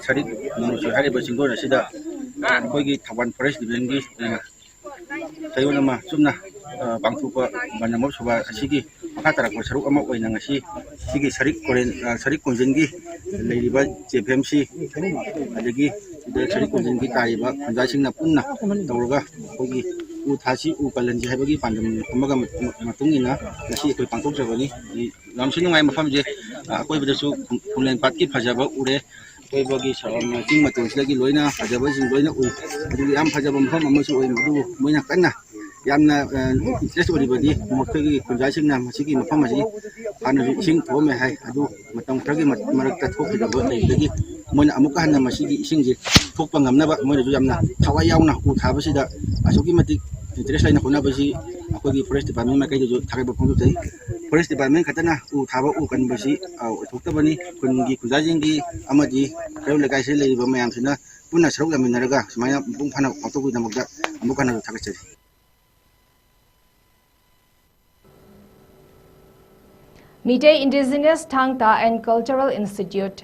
ꯁꯔꯤꯛ ꯅꯣꯡꯆꯨ ꯍꯥꯏꯔꯤꯕ ꯆꯤꯡꯗꯣꯟ ꯑꯁꯤꯗ ꯑꯩꯈꯣꯏꯒꯤ ꯊꯧꯕꯥꯜ ꯐꯣꯔꯦꯁ ꯗꯤꯕꯤꯖꯟꯒꯤ ꯑꯣꯏꯅ ꯆꯌꯣꯜ ꯑꯃ ꯆꯨꯞꯅ, ꯑ, ꯄꯥꯡꯊꯣꯛꯄ ꯕꯟ ꯃꯍꯣꯠꯁꯕ ꯑꯁꯤꯒꯤ ꯃꯈꯥ ꯇꯥꯔꯛꯄ ꯁꯔꯨꯛ ꯑꯃ ꯑꯣꯏꯅ ꯉꯁꯤ ꯁꯤꯒꯤ ꯁꯔꯤꯛ ꯀꯣꯔꯦꯟ-, ꯑ, ꯁꯔꯤꯛ ꯀꯣꯟꯖꯤꯟꯒꯤ ꯂꯩꯔꯤꯕ ꯖꯦ ꯑꯦꯐ ꯑꯦꯝ ꯁꯤ ꯑꯗꯒꯤ ꯁꯤꯗ ꯁꯔꯤꯛ ꯀꯣꯟꯖꯤꯟꯒꯤ ꯇꯥꯔꯤꯕ ꯈꯨꯟꯖꯥꯁꯤꯡꯅ ꯄꯨꯟꯅ ꯇꯧꯔꯒ ꯑꯩꯈꯣꯏꯒꯤ ꯎ ꯊꯥꯁꯤ ꯎ ꯀꯜꯍꯟꯁꯤ ꯍꯥꯏꯕꯒꯤ ꯄꯥꯟꯗꯝ ꯑꯃꯒ ꯃꯇꯨꯡ ꯏꯟꯅ ꯉꯁꯤ ꯑꯩꯈꯣꯏ ꯄꯥꯡꯊꯣꯛꯆꯕꯅꯤ꯫ ꯌꯥꯝꯁꯨ ꯅꯨꯡꯉꯥꯏ ꯃꯐꯝꯁꯦ꯫ ꯑ, ꯑꯀꯣꯏꯕꯗꯁꯨ ꯈꯨꯝꯂꯦꯟ ꯄꯥꯠꯀꯤ ꯐꯖꯕ ꯎꯔꯦ꯫ ꯑꯀꯣꯏꯕꯒꯤ ꯁ-, ꯆꯤꯡ ꯃꯇꯣꯟꯁꯤꯗꯒꯤ ꯂꯣꯏꯅ ꯐꯖꯕꯁꯤꯡ ꯂꯣꯏꯅ ꯎꯏ꯫ ꯑꯗꯨꯒ ꯌꯥꯝ ꯐꯖꯕ ꯃꯐꯝ ꯑꯃꯁꯨ ꯑꯣꯏ꯫ ꯑꯗꯨꯕꯨ ꯃꯣꯏꯅ ꯀꯟꯅ ꯌꯥꯝꯅ, ꯑ, interest ꯑꯣꯏꯔꯤꯕꯗꯤ ꯃꯈꯣꯏꯒꯤ ꯈꯨꯟꯖꯥꯁꯤꯡꯅ ꯃꯁꯤꯒꯤ ꯃꯐꯝ ꯑꯁꯤ ꯍꯥꯟꯅꯁꯨ ꯏꯁꯤꯡ ꯊꯣꯛꯑꯝꯃꯦ ꯍꯥꯏ꯫ ꯑꯗꯨ ꯃꯇꯝ ꯈꯔꯒꯤ ꯃ-, ꯃꯔꯛꯇ ꯊꯣꯛꯈꯤꯗꯕ ꯂꯩꯕꯗꯒꯤ ꯃꯣꯏꯅ ꯑꯃꯨꯛꯀ ꯍꯟꯅ ꯃꯁꯤꯒꯤ ꯏꯁꯤꯡꯁꯦ ꯊꯣꯛꯄ ꯉꯝꯅꯕ ꯃꯣꯏꯅꯁꯨ ꯌꯥꯝꯅ ꯊꯋꯥꯏ ꯌꯥꯎꯅ ꯎ ꯊꯥꯕꯁꯤꯗ ꯑꯁꯨꯛꯀꯤ ꯃꯇꯤꯛ interest ꯂꯩꯅ ꯍꯣꯠꯅꯕꯁꯤ ꯑꯩꯈꯣꯏꯒꯤ forest department ꯃꯥꯏꯀꯩꯗꯁꯨ ꯊꯥꯒꯠꯄ ꯐꯣꯡꯗꯣꯛꯆꯩ꯫ Forest department ꯈꯛꯇꯅ ꯎ ꯊꯥꯕ, ꯎ ꯀꯟꯕꯁꯤ, ꯑ, ꯑꯣꯏꯊꯣꯛꯇꯕꯅꯤ꯫ ꯈꯨꯟꯒꯤ ꯈꯨꯟꯖꯥꯁꯤꯡꯒꯤ ꯑꯃꯗꯤ ꯀꯩꯔꯣꯜ ꯂꯩꯀꯥꯏꯁꯤꯗ ꯂꯩꯔꯤꯕ ꯃꯌꯥꯝꯁꯤꯅ ꯄꯨꯟꯅ ꯁꯔꯨꯛ ꯌꯥꯃꯤꯟꯅꯔꯒ ꯁꯨꯃꯥꯏꯅ ꯃꯄꯨꯡ ꯐꯥꯅ ꯄꯥꯡꯊꯣꯛꯄꯒꯤꯗꯃꯛꯇ ꯑꯃꯨꯛ ꯍꯟꯅꯁꯨ ꯊꯥꯒꯠꯆꯔꯤ꯫ Meitei Indigenous Thangta and Cultural Institute,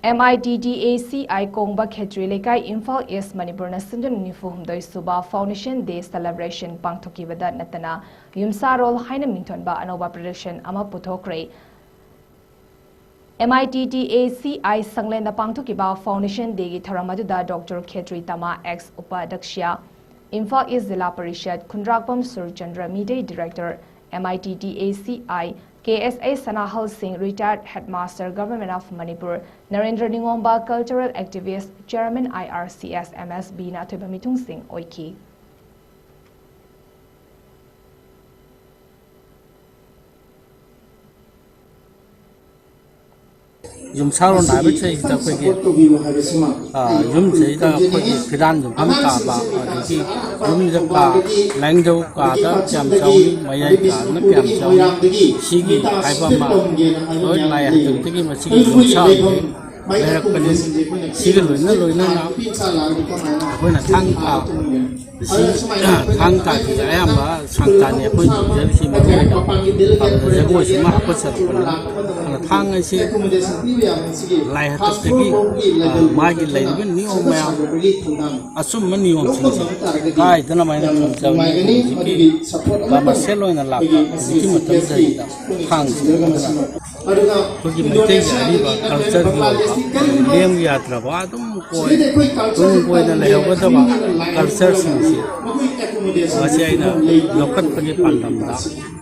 M I T T A C I, ꯀꯣꯡꯕ ꯈꯦꯇ꯭ꯔꯤ ꯂꯩꯀꯥꯏ, ꯏꯝꯐꯥꯜ ꯏꯁ, ꯃꯅꯤꯄꯨꯔꯅ ꯁꯤꯟꯗꯨꯅ ꯅꯤꯐꯨ ꯍꯨꯝꯗꯣꯏ ꯁꯨꯕ Foundation Day Celebration ꯄꯥꯡꯊꯣꯛꯈꯤꯕꯗ ꯅꯠꯇꯅ ꯌꯨꯝꯁꯥꯔꯣꯜ ꯍꯥꯏꯅ ꯃꯤꯡꯊꯣꯟꯕ ꯑꯅꯧꯕ production ꯑꯃ ꯄꯨꯊꯣꯛꯈ꯭ꯔꯦ꯫ M I T T A C I ꯁꯪꯂꯦꯟꯗ ꯄꯥꯡꯊꯣꯛꯈꯤꯕ Foundation Day ꯒꯤ ꯊꯧꯔꯝ ꯑꯗꯨꯗ Doctor Khetri ꯇꯃꯥ, ex ꯎꯄꯥꯙ꯭ꯌꯛꯁ, Imphal is zila parishad, Khundrakpam Surchandra, Meitei director, M I T T A C I, K S A ꯁꯅꯥꯍꯜ ꯁꯤꯡ, retired headmaster, Government of Manipur, Narendra ꯅꯤꯉꯣꯝꯕ, cultural activist, chairman, I R C S, M S B ꯅ ꯑꯊꯣꯏꯕ ꯃꯤꯊꯨꯡꯁꯤꯡ ꯑꯣꯏꯈꯤ꯫ ꯌꯨꯝꯁꯥꯔꯣꯜ ꯍꯥꯏꯕꯁꯤꯗꯩꯁꯤꯗ ꯑꯩꯈꯣꯏꯒꯤ, ꯑ, ꯌꯨꯝꯁꯤꯗꯩꯗ ꯑꯩꯈꯣꯏꯒꯤ ꯐꯤꯔꯥꯟ ꯌꯨꯝꯐꯝ ꯇꯥꯕ, ꯑꯗꯒꯤ ꯌꯨꯝꯁꯤꯗ ꯀꯥ, ꯂꯥꯏꯅꯤꯡꯊꯧ ꯀꯥꯗ ꯀꯌꯥꯝ ꯆꯥꯎꯏ, ꯃꯌꯥꯏ ꯀꯥꯗꯅ ꯀꯌꯥꯝ ꯆꯥꯎꯏ, ꯁꯤꯒꯤ ꯍꯥꯏꯕ ꯑꯃ ꯂꯣꯏ ꯂꯥꯏ ꯍꯥꯛꯇꯛꯇꯒꯤ ꯃꯁꯤꯒꯤ ꯌꯨꯝꯁꯥꯁꯦ ꯂꯩꯔꯛꯄꯅꯤ꯫ ꯁꯤꯒ ꯂꯣꯏꯅ ꯂꯣꯏꯅꯅ ꯑꯩꯈꯣꯏꯅ ꯊꯥꯡ ꯇꯥ ꯁꯤ ꯊꯥꯡ ꯇꯥꯁꯤ ꯑꯌꯥꯝꯕ ꯁꯪ ꯇꯥꯅꯤ ꯑꯩꯈꯣꯏ ꯇꯧꯖꯔꯤꯁꯤ ꯃꯔꯨ ꯑꯣꯏꯅ꯫ ꯑꯗꯨꯗ ꯖꯒꯣꯏꯁꯤꯃ ꯍꯥꯞꯀꯠꯆꯔꯛꯄꯅꯤ꯫ ꯑꯗꯨꯅ ꯊꯥꯡ ꯑꯁꯤ ꯂꯥꯏ ꯍꯥꯛꯇꯛꯇꯒꯤ, ꯑ, ꯃꯥꯒꯤ ꯂꯩꯔꯤꯕ ꯅꯤꯌꯣꯝ ꯃꯌꯥꯝ, ꯑꯆꯨꯝꯕ ꯅꯤꯌꯣꯝꯁꯤꯡꯁꯦ ꯀꯥꯏꯗꯅ ꯃꯥꯏꯅ ꯊꯝꯖꯕꯅꯤ꯫ ꯍꯧꯖꯤꯛꯀꯤ ꯀꯃꯔꯁꯤꯌꯦꯜ ꯑꯣꯏꯅ ꯂꯥꯛꯄ ꯍꯧꯖꯤꯛꯀꯤ ꯃꯇꯝꯁꯤꯗꯩꯗ ꯊꯥꯡꯁꯤ ꯑꯩꯈꯣꯏꯒꯤ ꯃꯩꯇꯩꯒꯤ ꯑꯔꯤꯕ ꯀꯜꯆꯔꯒꯤ ꯑꯣꯏꯕ ꯂꯦꯡ ꯌꯥꯗ꯭ꯔꯕ ꯑꯗꯨꯝ ꯀꯣꯏ-, ꯇꯨꯡ ꯀꯣꯏꯅ ꯂꯩꯍꯧꯒꯗꯕ ꯀꯜꯆꯔꯁꯤꯡꯁꯤ ꯃꯁꯤ ꯑꯩꯅ ꯌꯣꯛꯈꯠꯄꯒꯤ ꯄꯥꯟꯗꯝꯗ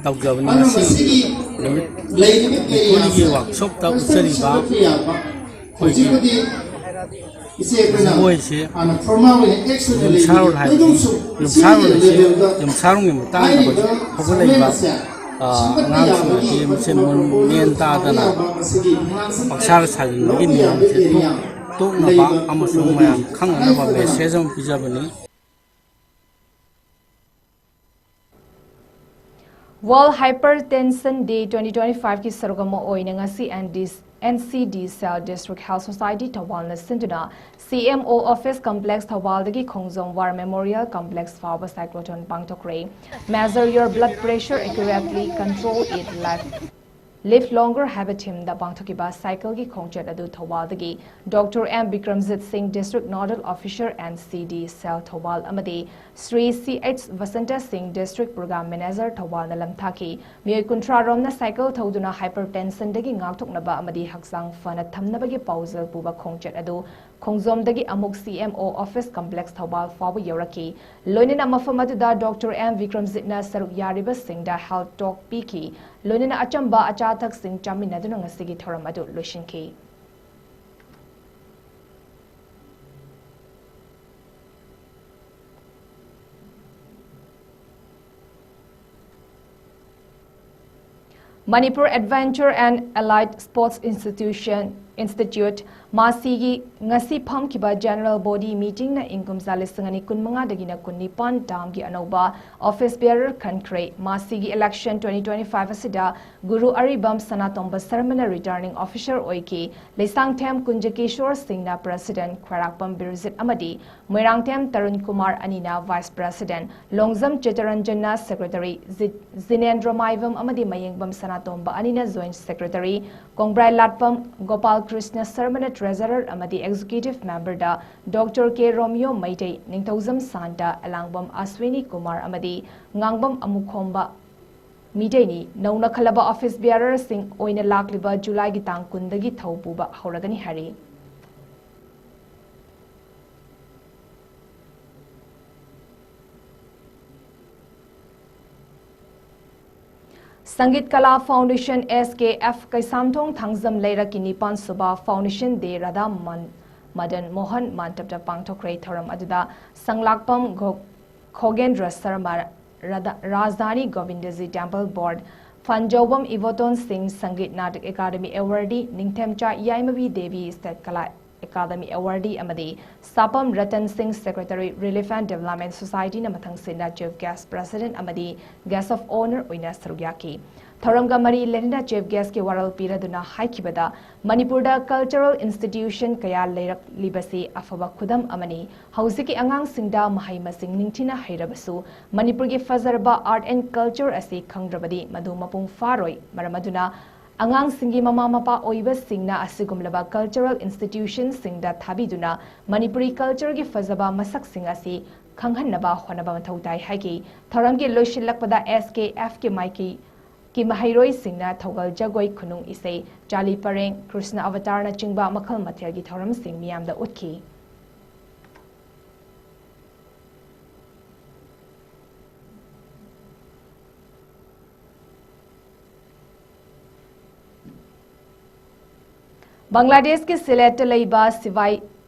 ꯇꯧꯖꯕꯅꯤ꯫ ꯉꯁꯤ ꯅꯨꯃꯤꯠ ꯅꯤꯐꯨꯅꯤꯒꯤ ꯋꯥꯛꯁꯣꯞꯇ ꯎꯠꯆꯔꯤꯕ ꯍꯧꯖꯤꯛꯄꯨꯗꯤ ꯏꯆꯦ ꯑꯩꯈꯣꯏꯅ ꯃꯣꯏꯁꯦ ꯍꯥꯟꯅ ꯐꯣꯔꯃꯥ ꯑꯣꯏꯅ ꯑꯦꯛꯁ ꯑꯣꯏꯅ ꯌꯨꯝꯁꯥꯔꯣꯜ ꯂꯩꯔꯤꯕ ꯍꯥꯏꯕꯗꯤ ꯀꯩꯗꯧꯁꯨ ꯌꯨꯝꯁꯥꯔꯣꯜ ꯁꯤꯒꯤ ꯑꯁꯤ ꯂꯦꯚꯦꯜꯗ ꯌꯨꯝꯁꯥꯔꯣꯜꯒꯤ ꯃꯇꯥꯡꯗ ꯍꯥꯏꯔꯤꯕ ꯍꯧꯖꯤꯛ ꯍꯧꯒꯠꯂꯛꯏꯕ, ꯁꯃꯦꯂꯟꯁꯦ ꯑ, ꯁꯦꯝꯒꯠꯄ ꯑꯉꯥꯡꯁꯤꯡ ꯌꯥꯕꯒꯤ ꯑꯁꯤ ꯃꯁꯦ ꯃꯨꯟ ꯃꯦꯟ ꯇꯥꯗꯅ ꯌꯥꯕ ꯃꯁꯤꯒꯤ ꯑꯉꯥꯡꯁꯤꯡ ꯄꯥꯛꯁꯥꯔ ꯁꯥꯖꯤꯟꯕꯒꯤ ꯂꯧꯕ ꯅꯤꯌꯣꯝꯁꯦ ꯌꯥꯕꯒꯤ ꯇꯣꯛ-, ꯇꯣꯛꯅꯕ ꯂꯩꯕ ꯑꯃꯁꯨꯡ ꯃꯌꯥꯝ ꯈꯪꯅꯅꯕ ꯃꯦꯁꯦꯖ ꯑꯃ ꯄꯤꯖꯕꯅꯤ꯫ World Hypertension Day twenty twenty-five ꯀꯤ ꯁꯔꯨꯛ ꯑꯃ ꯑꯣꯏꯅ ꯉꯁꯤ N D, N C D Cell District Health Society ꯊꯧꯕꯥꯜꯅ ꯁꯤꯟꯗꯨꯅ C M O Office Complex ꯊꯧꯕꯥꯜꯗꯒꯤ ꯈꯣꯡꯖꯣꯝ War Memorial Complex ꯐꯥꯎꯕ cyclotron ꯄꯥꯡꯊꯣꯛꯈ꯭ꯔꯦ꯫ Measure your blood pressure accurately, control it, life, live longer ꯍꯥꯏꯕ ꯊꯤꯝꯗ ꯄꯥꯡꯊꯣꯛꯈꯤꯕ ꯁꯥꯏꯀꯜꯒꯤ ꯈꯣꯡꯆꯠ ꯑꯗꯨ ꯊꯧꯕꯥꯜꯗꯒꯤ Doctor M Bikramjit Singh, District Nodal Officer, N C D Cell Thoubal, ꯑꯃꯗꯤ Shri C H Vasanta Singh, District Program Manager, ꯊꯧꯕꯥꯜꯅ ꯂꯝꯊꯥꯈꯤ꯫ ꯃꯤꯑꯣꯏ ꯀꯨꯟꯊ꯭ꯔꯥ ꯔꯣꯝꯅ cycle ꯊꯧꯗꯨꯅ hypertension ꯗꯒꯤ ꯉꯥꯛꯊꯣꯛꯅꯕ ꯑꯃꯗꯤ ꯍꯛꯆꯥꯡ ꯐꯅ ꯊꯝꯅꯕꯒꯤ ꯄꯥꯎꯖꯦꯜ ꯄꯨꯕ ꯈꯣꯡꯆꯠ ꯑꯗꯨ ꯈꯣꯡꯖꯣꯝꯗꯒꯤ ꯑꯃꯨꯛ C M O Office Complex Thoubal ꯐꯥꯎꯕ ꯌꯧꯔꯛꯈꯤ꯫ ꯂꯣꯏꯅꯅ ꯃꯐꯝ ꯑꯗꯨꯗ Doctor M Bikramjit ꯅ ꯁꯔꯨꯛ ꯌꯥꯔꯤꯕꯁꯤꯡꯗ health talk ꯄꯤꯈꯤ꯫ ꯂꯣꯏꯅꯅ ꯑꯆꯝꯕ ꯑꯆꯥ ꯑꯊꯛꯁꯤꯡ ꯆꯥꯃꯤꯟꯅꯗꯨꯅ ꯉꯁꯤꯒꯤ ꯊꯧꯔꯝ ꯑꯗꯨ ꯂꯣꯏꯁꯤꯟꯈꯤ꯫ Manipur Adventure and Allied Sports Institution, Institute, ꯃꯥꯁꯤꯒꯤ ꯉꯁꯤ ꯐꯝꯈꯤꯕ General Body Meeting ꯅ ꯏꯪ ꯀꯨꯝꯖꯥ ꯂꯤꯁꯤꯡ ꯑꯅꯤ ꯀꯨꯟꯃꯉꯥꯗꯒꯤꯅ ꯀꯨꯟꯅꯤꯄꯥꯟ term ꯒꯤ ꯑꯅꯧꯕ office bearer ꯈꯟꯈ꯭ꯔꯦ꯫ ꯃꯥꯁꯤꯒꯤ election twenty twenty-five ꯑꯁꯤꯗ ꯒꯨꯔꯨ ꯑꯔꯤꯕꯝ ꯁꯅꯥꯇꯣꯝꯕ ꯁꯔꯃꯅ returning officer ꯑꯣꯏꯈꯤ꯫ ꯂꯩꯁꯥꯡꯊꯦꯝ ꯀꯨꯟꯖꯀꯤꯁꯣꯔ ꯁꯤꯡꯅ president, ꯈ꯭ꯋꯥꯏꯔꯥꯛꯄꯝ ꯕꯤꯔꯖꯤꯠ ꯑꯃꯗꯤ ꯃꯣꯏꯔꯥꯡꯊꯦꯝ ꯇꯔꯨꯟ ꯀꯨꯃꯥꯔ ꯑꯅꯤꯅ vice president, ꯂꯣꯡꯖꯝ ꯆꯤꯇꯔꯟꯖꯟꯅ secretary, ꯖꯤ-, ꯖꯤꯅꯦꯟꯗ꯭ꯔ ꯃꯥꯏꯕꯝ ꯑꯃꯗꯤ ꯃꯌꯦꯡꯕꯝ ꯁꯅꯥꯇꯣꯝꯕ ꯑꯅꯤꯅ joint secretary, Kongbrailatpam Gopal Krishna ꯁꯔꯃꯅ treasurer ꯑꯃꯗꯤ executive member ꯗ Doctor K Romeo Meitei, Ningthoujam Shanta, Elangbam Ashwini Kumar ꯑꯃꯗꯤ ꯉꯥꯡꯕꯝ ꯑꯃꯨꯈꯣꯝꯕ ꯃꯤꯇꯩꯅꯤ꯫ ꯅꯧꯅ ꯈꯜꯂꯕ office bearer ꯁꯤꯡ ꯑꯣꯏꯅ ꯂꯥꯛꯂꯤꯕ ꯖꯨꯂꯥꯏꯒꯤ ꯇꯥꯡ ꯀꯨꯟꯗꯒꯤ ꯊꯧ ꯄꯨꯕ ꯍꯧꯔꯒꯅꯤ ꯍꯥꯏꯔꯤ꯫ Sangeet Kala Foundation, S K F, Keishamthong Thangjam ꯂꯩꯔꯛꯀꯤ ꯅꯤꯄꯥꯟ ꯁꯨꯕ Foundation Day Radha Man-, Madan Mohan ꯃꯟꯇꯞꯇ ꯄꯥꯡꯊꯣꯛꯈ꯭ꯔꯦ꯫ ꯊꯧꯔꯝ ꯑꯗꯨꯗ ꯁꯪꯂꯥꯛꯄꯝ ꯒꯣ-, ꯈꯣꯒꯦꯟꯗ꯭ꯔ ꯁꯔꯃ, ꯔꯥꯙꯥ-, Rajdhani Govindaji Temple Board, Phanjoubam Iboton Singh, Sangeet Natak Academy Awardee ꯅꯤꯡꯊꯦꯝꯆꯥ ꯌꯥꯏꯃꯕꯤ Devi, State Kala Academy Awardee ꯑꯃꯗꯤ ꯁꯥꯄꯝ ꯔꯇꯟ ꯁꯤꯡ, Secretary, Relief and Development Society ꯅ ꯃꯊꯪꯁꯤꯠꯅ Chief Guest, President ꯑꯃꯗꯤ Guest of Honour ꯑꯣꯏꯅ ꯁꯔꯨꯛ ꯌꯥꯈꯤ꯫ ꯊꯧꯔꯝꯒ ꯃꯔꯤ ꯂꯩꯅꯅ Chief Guest ꯀꯤ ꯋꯥꯔꯣꯜ ꯄꯤꯔꯗꯨꯅ ꯍꯥꯏꯈꯤꯕꯗ, ꯃꯅꯤꯄꯨꯔꯗ cultural institution ꯀꯌꯥ ꯂꯩꯔꯛꯂꯤꯕꯁꯤ ꯑꯐꯕ ꯈꯨꯗꯝ ꯑꯃꯅꯤ꯫ ꯍꯧꯖꯤꯛꯀꯤ ꯑꯉꯥꯡꯁꯤꯡꯗ ꯃꯍꯩ ꯃꯁꯤꯡ ꯅꯤꯡꯊꯤꯅ ꯍꯩꯔꯕꯁꯨ, ꯃꯅꯤꯄꯨꯔꯒꯤ ꯐꯖꯔꯕ art and culture ꯑꯁꯤ ꯈꯪꯗ꯭ꯔꯕꯗꯤ ꯃꯗꯨ ꯃꯄꯨꯡ ꯐꯥꯔꯣꯏ꯫ ꯃꯔꯝ ꯑꯗꯨꯅ, ꯑꯉꯥꯡꯁꯤꯡꯒꯤ ꯃꯃꯥ ꯃꯄꯥ ꯑꯣꯏꯕꯁꯤꯡꯅ ꯑꯁꯤꯒꯨꯝꯂꯕ cultural institution ꯁꯤꯡꯗ ꯊꯥꯕꯤꯗꯨꯅ ꯃꯅꯤꯄꯨꯔꯤ culture ꯒꯤ ꯐꯖꯕ ꯃꯁꯛꯁꯤꯡ ꯑꯁꯤ ꯈꯪꯍꯟꯅꯕ ꯍꯣꯠꯅꯕ ꯃꯊꯧ ꯇꯥꯏ ꯍꯥꯏꯈꯤ꯫ ꯊꯧꯔꯝꯒꯤ ꯂꯣꯏꯁꯤꯜꯂꯛꯄꯗ S K F ꯀꯤ ꯃꯥꯏꯀꯩ ꯀꯤ ꯃꯍꯩꯔꯣꯏꯁꯤꯡꯅ ꯊꯧꯒꯜ ꯖꯒꯣꯏ, ꯈꯨꯅꯨꯡ ꯏꯁꯩ, ꯆꯥꯂꯤ ꯄꯔꯦꯡ, ꯀ꯭ꯔꯤꯁꯅ ꯑꯕꯇꯥꯔꯅꯆꯤꯡꯕ ꯃꯈꯜ ꯃꯊꯦꯜꯒꯤ ꯊꯧꯔꯝꯁꯤꯡ ꯃꯤꯌꯥꯝꯗ ꯎꯠꯈꯤ꯫ ꯕꯪꯒ꯭ꯂꯥꯗꯦꯁꯀꯤ ꯁꯤꯂꯦꯠꯇ ꯂꯩꯕ ꯁꯤꯚꯥꯏ,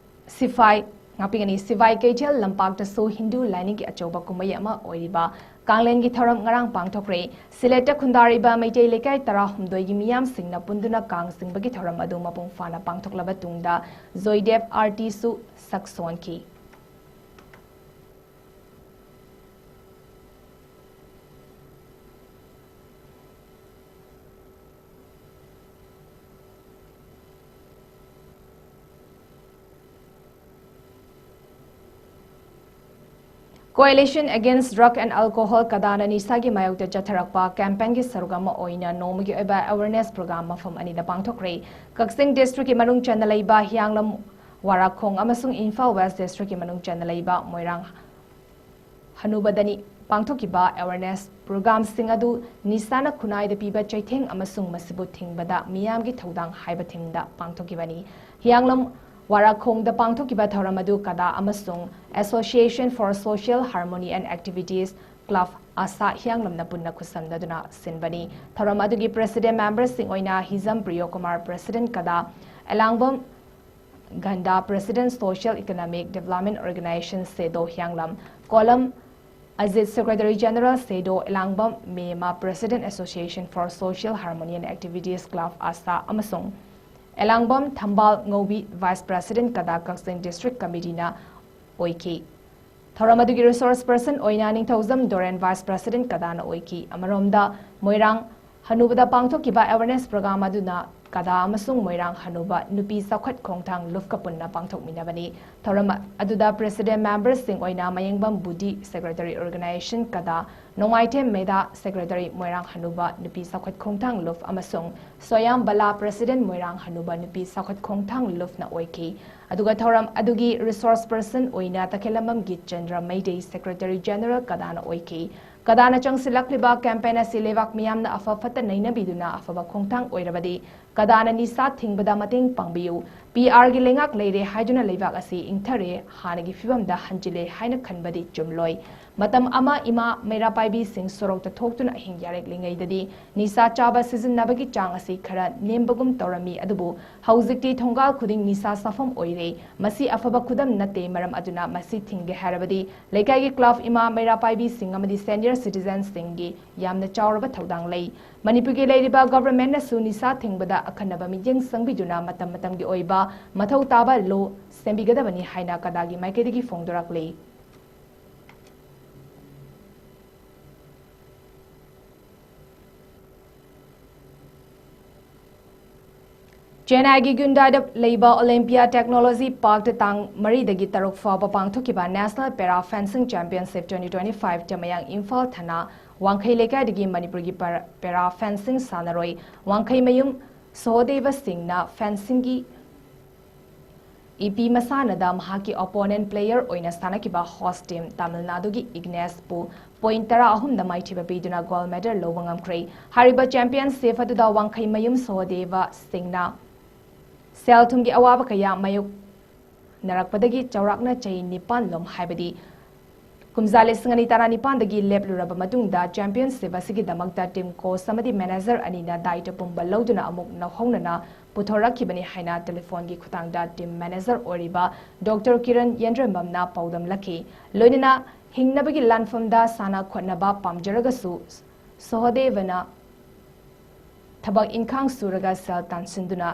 ꯁꯤꯐꯥꯏ, ꯉꯥꯛꯄꯤꯒꯅꯤ, ꯁꯤꯚꯥꯏ ꯀꯩꯊꯦꯜ ꯂꯝꯄꯥꯛꯇꯁꯨ ꯍꯤꯟꯗꯨ ꯂꯥꯏꯅꯤꯡꯒꯤ ꯑꯆꯧꯕ ꯀꯨꯝꯍꯩ ꯑꯃ ꯑꯣꯏꯔꯤꯕ ꯀꯥꯡꯂꯦꯟꯒꯤ ꯊꯧꯔꯝ ꯉꯔꯥꯡ ꯄꯥꯡꯊꯣꯛꯈ꯭ꯔꯦ꯫ ꯁꯤꯂꯦꯠꯇ ꯈꯨꯟꯗꯥꯔꯤꯕ ꯃꯩꯇꯩ ꯂꯩꯀꯥꯏ ꯇꯔꯥꯍꯨꯝꯗꯣꯏꯒꯤ ꯃꯤꯌꯥꯝꯁꯤꯡꯅ ꯄꯨꯟꯗꯨꯅ ꯀꯥꯡ ꯆꯤꯡꯕꯒꯤ ꯊꯧꯔꯝ ꯑꯗꯨ ꯃꯄꯨꯡ ꯐꯥꯅ ꯄꯥꯡꯊꯣꯛꯂꯕ ꯇꯨꯡꯗ ꯖꯣꯏꯗꯦꯕ ꯑꯥꯔꯇꯤꯁꯨ ꯁꯛ ꯁꯣꯟꯈꯤ꯫ Coalition Against Drug and Alcohol, ꯀꯗꯥꯅ ꯅꯤꯁꯥꯒꯤ ꯃꯥꯌꯣꯛꯇ ꯆꯠꯊꯔꯛꯄ campaign ꯒꯤ ꯁꯔꯨꯛ ꯑꯃ ꯑꯣꯏꯅ ꯅꯣꯡꯃꯒꯤ ꯑꯣꯏꯕ awareness program ꯃꯐꯝ ꯑꯅꯤꯗ ꯄꯥꯡꯊꯣꯛꯈ꯭ꯔꯦ꯫ ꯀꯛꯆꯤꯡ district ꯀꯤ ꯃꯅꯨꯡ ꯆꯟꯅ ꯂꯩꯕ ꯍꯤꯌꯥꯡꯂꯝ ꯋꯥꯔꯥꯈꯣꯡ ꯑꯃꯁꯨꯡ ꯏꯝꯐꯥꯜ West district ꯀꯤ ꯃꯅꯨꯡ ꯆꯟꯅ ꯂꯩꯕ ꯃꯣꯏꯔꯥꯡ ꯍꯅꯨꯕꯗꯅꯤ ꯄꯥꯡꯊꯣꯛꯈꯤꯕ awareness program ꯁꯤꯡ ꯑꯗꯨ ꯅꯤꯁꯥꯅ ꯈꯨꯟꯅꯥꯏꯗ ꯄꯤꯕ ꯆꯩꯊꯦꯡ ꯑꯃꯁꯨꯡ ꯃꯁꯤꯕꯨ ꯊꯤꯡꯕꯗ ꯃꯤꯌꯥꯝꯒꯤ ꯊꯧꯗꯥꯡ ꯍꯥꯏꯕ theme ꯗ ꯄꯥꯡꯊꯣꯛꯈꯤꯕꯅꯤ꯫ ꯍꯤꯌꯥꯡꯂꯝ ꯋꯥꯔꯥꯈꯣꯡꯗ ꯄꯥꯡꯊꯣꯛꯈꯤꯕ ꯊꯧꯔꯝ ꯑꯗꯨ ꯀꯗꯥ ꯑꯃꯁꯨꯡ Association for Social Harmony and Activities Club ꯑꯁꯥ ꯍꯤꯌꯥꯡꯂꯝꯅ ꯄꯨꯟꯅ ꯈꯨꯠꯁꯝꯅꯗꯨꯅ ꯁꯤꯟꯕꯅꯤ꯫ ꯊꯧꯔꯝ ꯑꯗꯨꯒꯤ president memberꯁꯤꯡ ꯑꯣꯏꯅ ꯍꯤꯖꯝ ꯄ꯭ꯔꯤꯌꯣ ꯀꯨꯃꯥꯔ, president ꯀꯗꯥ, Elangbam Ganda, president Social Economic Development Organization, SEDO Hiyanglam, Kolam Ajit, secretary general, SEDO Elangbam Mema, president Association for Social Harmony and Activities, Club ꯑꯁꯥ, ꯑꯃꯁꯨꯡ ꯑꯦꯂꯥꯡꯕꯝ ꯊꯝꯕꯥꯜ ꯉꯧꯕꯤ, vice president ꯀꯗꯥ, ꯀꯛꯆꯤꯡ district committeeꯅ ꯑꯣꯏꯈꯤ꯫ ꯊꯧꯔꯝ ꯑꯗꯨꯒꯤ resource person ꯑꯣꯏꯅ ꯅꯤꯡꯊꯧꯖꯝ ꯗꯣꯔꯦꯟ, vice president ꯀꯗꯥꯅ ꯑꯣꯏꯈꯤ꯫ ꯑꯃꯔꯣꯝꯗ, ꯃꯣꯏꯔꯥꯡ ꯍꯅꯨꯕꯗ ꯄꯥꯡꯊꯣꯛꯈꯤꯕ awareness program ꯑꯗꯨꯅ ꯀꯗꯥ ꯑꯃꯁꯨꯡ ꯃꯣꯏꯔꯥꯡ ꯍꯅꯨꯕ ꯅꯨꯄꯤ ꯆꯥꯎꯈꯠ ꯈꯣꯡꯊꯥꯡ ꯂꯨꯞꯀ ꯄꯨꯟꯅ ꯄꯥꯡꯊꯣꯛꯃꯤꯟꯅꯕꯅꯤ꯫ ꯊꯧꯔꯝ ꯑꯗꯨꯗ president memberꯁꯤꯡ ꯑꯣꯏꯅ ꯃꯌꯦꯡꯕꯝ ꯕꯨꯗꯤ, secretary organization ꯀꯗꯥ, ꯅꯣꯡꯃꯥꯏꯊꯦꯝ ꯃꯦꯗꯥ, secretary ꯃꯣꯏꯔꯥꯡ ꯍꯅꯨꯕ ꯅꯨꯄꯤ ꯆꯥꯎꯈꯠ ꯈꯣꯡꯊꯥꯡ ꯂꯨꯞ, ꯑꯃꯁꯨꯡ ꯁꯣꯌꯥꯝ ꯕꯂꯥ, president ꯃꯣꯏꯔꯥꯡ ꯍꯅꯨꯕ ꯅꯨꯄꯤ ꯆꯥꯎꯈꯠ ꯈꯣꯡꯊꯥꯡ ꯂꯨꯞꯅ ꯑꯣꯏꯈꯤ꯫ ꯑꯗꯨꯒ ꯊꯧꯔꯝ ꯑꯗꯨꯒꯤ resource person ꯑꯣꯏꯅ ꯇꯈꯦꯂꯝꯕꯝ ꯒꯤꯠ ꯆꯟꯗ꯭ꯔ ꯃꯩꯇꯩ, secretary general ꯀꯗꯥꯅ ꯑꯣꯏꯈꯤ꯫ ꯀꯗꯥꯅ ꯆꯪꯁꯤꯜꯂꯛꯂꯤꯕ campaign ꯑꯁꯤ ꯂꯩꯕꯥꯛ ꯃꯤꯌꯥꯝꯅ ꯑꯐ ꯐꯠꯇ ꯅꯩꯅꯕꯤꯗꯨꯅ ꯑꯐꯕ ꯈꯣꯡꯊꯥꯡ ꯑꯣꯏꯔꯕꯗꯤ ꯀꯗꯥꯅ ꯅꯤꯁꯥ ꯊꯤꯡꯕꯗ ꯃꯇꯦꯡ ꯄꯥꯡꯕꯤꯌꯨ꯫ PRꯒꯤ ꯂꯩꯉꯥꯛ ꯂꯩꯔꯦ ꯍꯥꯏꯗꯨꯅ ꯂꯩꯕꯥꯛ ꯑꯁꯤ ꯏꯪꯊꯔꯦ, ꯍꯥꯟꯅꯒꯤ ꯐꯤꯕꯝꯗ ꯍꯟꯖꯤꯜꯂꯦ ꯍꯥꯏꯅ ꯈꯟꯕꯗꯤ ꯆꯨꯝꯂꯣꯏ꯫ ꯃꯇꯝ ꯑꯃ ꯏꯃꯥ ꯃꯩꯔꯥ ꯄꯥꯏꯕꯤꯁꯤꯡ ꯁꯣꯔꯣꯛꯇ ꯊꯣꯛꯇꯨꯅ ꯑꯍꯤꯡ ꯌꯥꯔꯦꯛꯂꯤꯉꯩꯗꯗꯤ ꯅꯤꯁꯥ ꯆꯥꯕ ꯁꯤꯖꯤꯟꯅꯕꯒꯤ ꯆꯥꯡ ꯑꯁꯤ ꯈꯔ ꯅꯦꯝꯕꯒꯨꯝ ꯇꯧꯔꯝꯃꯤ, ꯑꯗꯨꯕꯨ ꯍꯧꯖꯤꯛꯇꯤ ꯊꯣꯡꯒꯥꯜ ꯈꯨꯗꯤꯡ ꯅꯤꯁꯥ ꯆꯥꯐꯝ ꯑꯣꯏꯔꯦ꯫ ꯃꯁꯤ ꯑꯐꯕ ꯈꯨꯗꯝ ꯅꯠꯇꯦ, ꯃꯔꯝ ꯑꯗꯨꯅ ꯃꯁꯤ ꯊꯤꯡꯒꯦ ꯍꯥꯏꯔꯕꯗꯤ ꯂꯩꯀꯥꯏꯒꯤ club ꯏꯃꯥ ꯃꯩꯔꯥ ꯄꯥꯏꯕꯤꯁꯤꯡ ꯑꯃꯗꯤ senior citizenꯁꯤꯡꯒꯤ ꯌꯥꯝꯅ ꯆꯥꯎꯔꯕ ꯊꯧꯗꯥꯡ ꯂꯩ꯫ ꯃꯅꯤꯄꯨꯔꯒꯤ ꯂꯩꯔꯤꯕ governmentꯅꯁꯨ ꯅꯤꯁꯥ ꯊꯤꯡꯕꯗ ꯑꯈꯟꯅꯕ ꯃꯤꯠꯌꯦꯡ ꯆꯪꯕꯤꯗꯨꯅ ꯃꯇꯝ ꯃꯇꯝꯒꯤ ꯑꯣꯏꯕ ꯃꯊꯧ ꯇꯥꯕ law ꯁꯦꯝꯕꯤꯒꯗꯕꯅꯤ ꯍꯥꯏꯅ ꯀꯗꯥꯒꯤ ꯃꯥꯏꯀꯩꯗꯒꯤ ꯐꯣꯡꯗꯣꯔꯛꯂꯤ꯫ ꯆꯦꯟꯅꯥꯏꯒꯤ ꯒ꯭ꯌꯨꯟꯗꯥꯏꯗ ꯂꯩꯕ Olympia Technology Parkꯇ ꯇꯥꯡ ꯃꯔꯤꯗꯒꯤ ꯇꯔꯨꯛ ꯐꯥꯎꯕ ꯄꯥꯡꯊꯣꯛꯈꯤꯕ National Para Fencing Championship twenty twenty-fiveꯇ ꯃꯌꯥꯡ ꯏꯝꯐꯥꯜ ꯊꯅꯥ ꯋꯥꯡꯈꯩ ꯂꯩꯀꯥꯏꯗꯒꯤ ꯃꯅꯤꯄꯨꯔꯒꯤ para, para fencing ꯁꯥꯟꯅꯔꯣꯏ ꯋꯥꯡꯈꯩꯃꯌꯨꯝ ꯁꯣꯍꯣꯗꯦꯕ ꯁꯤꯡꯅ fencingꯒꯤ ꯏꯄꯤ ꯃꯁꯥꯟꯅꯗ ꯃꯍꯥꯛꯀꯤ opponent player ꯑꯣꯏꯅ ꯁꯥꯟꯅꯈꯤꯕ host team ꯇꯥꯃꯤꯜ ꯅꯥꯗꯨꯒꯤ ꯏꯒꯅꯦꯁꯄꯨ point ꯇꯔꯥ ꯑꯍꯨꯝꯗ ꯃꯥꯏꯊꯤꯕ ꯄꯤꯗꯨꯅ gold medal ꯂꯧꯕ ꯉꯝꯈ꯭ꯔꯦ꯫ ꯍꯥꯏꯔꯤꯕ championship ꯑꯗꯨꯗ ꯋꯥꯡꯈꯩꯃꯌꯨꯝ ꯁꯣꯍꯣꯗꯦꯕ ꯁꯤꯡꯅ ꯁꯦꯜ ꯊꯨꯝꯒꯤ ꯑꯋꯥꯕ ꯀꯌꯥ ꯃꯥꯌꯣꯛꯅꯔꯛꯄꯗꯒꯤ ꯆꯥꯎꯔꯥꯛꯅ ꯆꯍꯤ ꯅꯤꯄꯥꯟ ꯂꯣꯝ, ꯍꯥꯏꯕꯗꯤ ꯀꯨꯝꯖꯥ ꯂꯤꯁꯤꯡ ꯑꯅꯤ ꯇꯔꯥꯅꯤꯄꯥꯟꯗꯒꯤ ꯂꯦꯞꯂꯨꯔꯕ ꯃꯇꯨꯡꯗ championship ꯑꯁꯤꯒꯤꯗꯃꯛꯇ team coach ꯑꯃꯗꯤ manager ꯑꯅꯤꯅ ꯗꯥꯏꯇ ꯄꯨꯝꯕ ꯂꯧꯗꯨꯅ ꯑꯃꯨꯛ ꯅꯧꯍꯧꯅꯅ ꯄꯨꯊꯣꯔꯛꯈꯤꯕꯅꯤ ꯍꯥꯏꯅ telephone ꯒꯤ ꯈꯨꯠꯊꯥꯡꯗ team manager ꯑꯣꯏꯔꯤꯕ Doctor ꯀꯤꯔꯟ ꯌꯦꯟꯗ꯭ꯔꯦꯝꯕꯝꯅ ꯄꯥꯎꯗꯝꯂꯛꯈꯤ꯫ ꯂꯣꯏꯅꯅ ꯍꯤꯡꯅꯕꯒꯤ ꯂꯥꯟꯐꯝꯗ ꯁꯥꯟꯅ ꯈꯣꯠꯅꯕ ꯄꯥꯝꯖꯔꯒꯁꯨ ꯁꯍꯗꯦꯕꯅ ꯊꯕꯛ ꯏꯟꯈꯥꯡ ꯁꯨꯔꯒ ꯁꯦꯜ ꯇꯥꯟꯁꯤꯟꯗꯨꯅ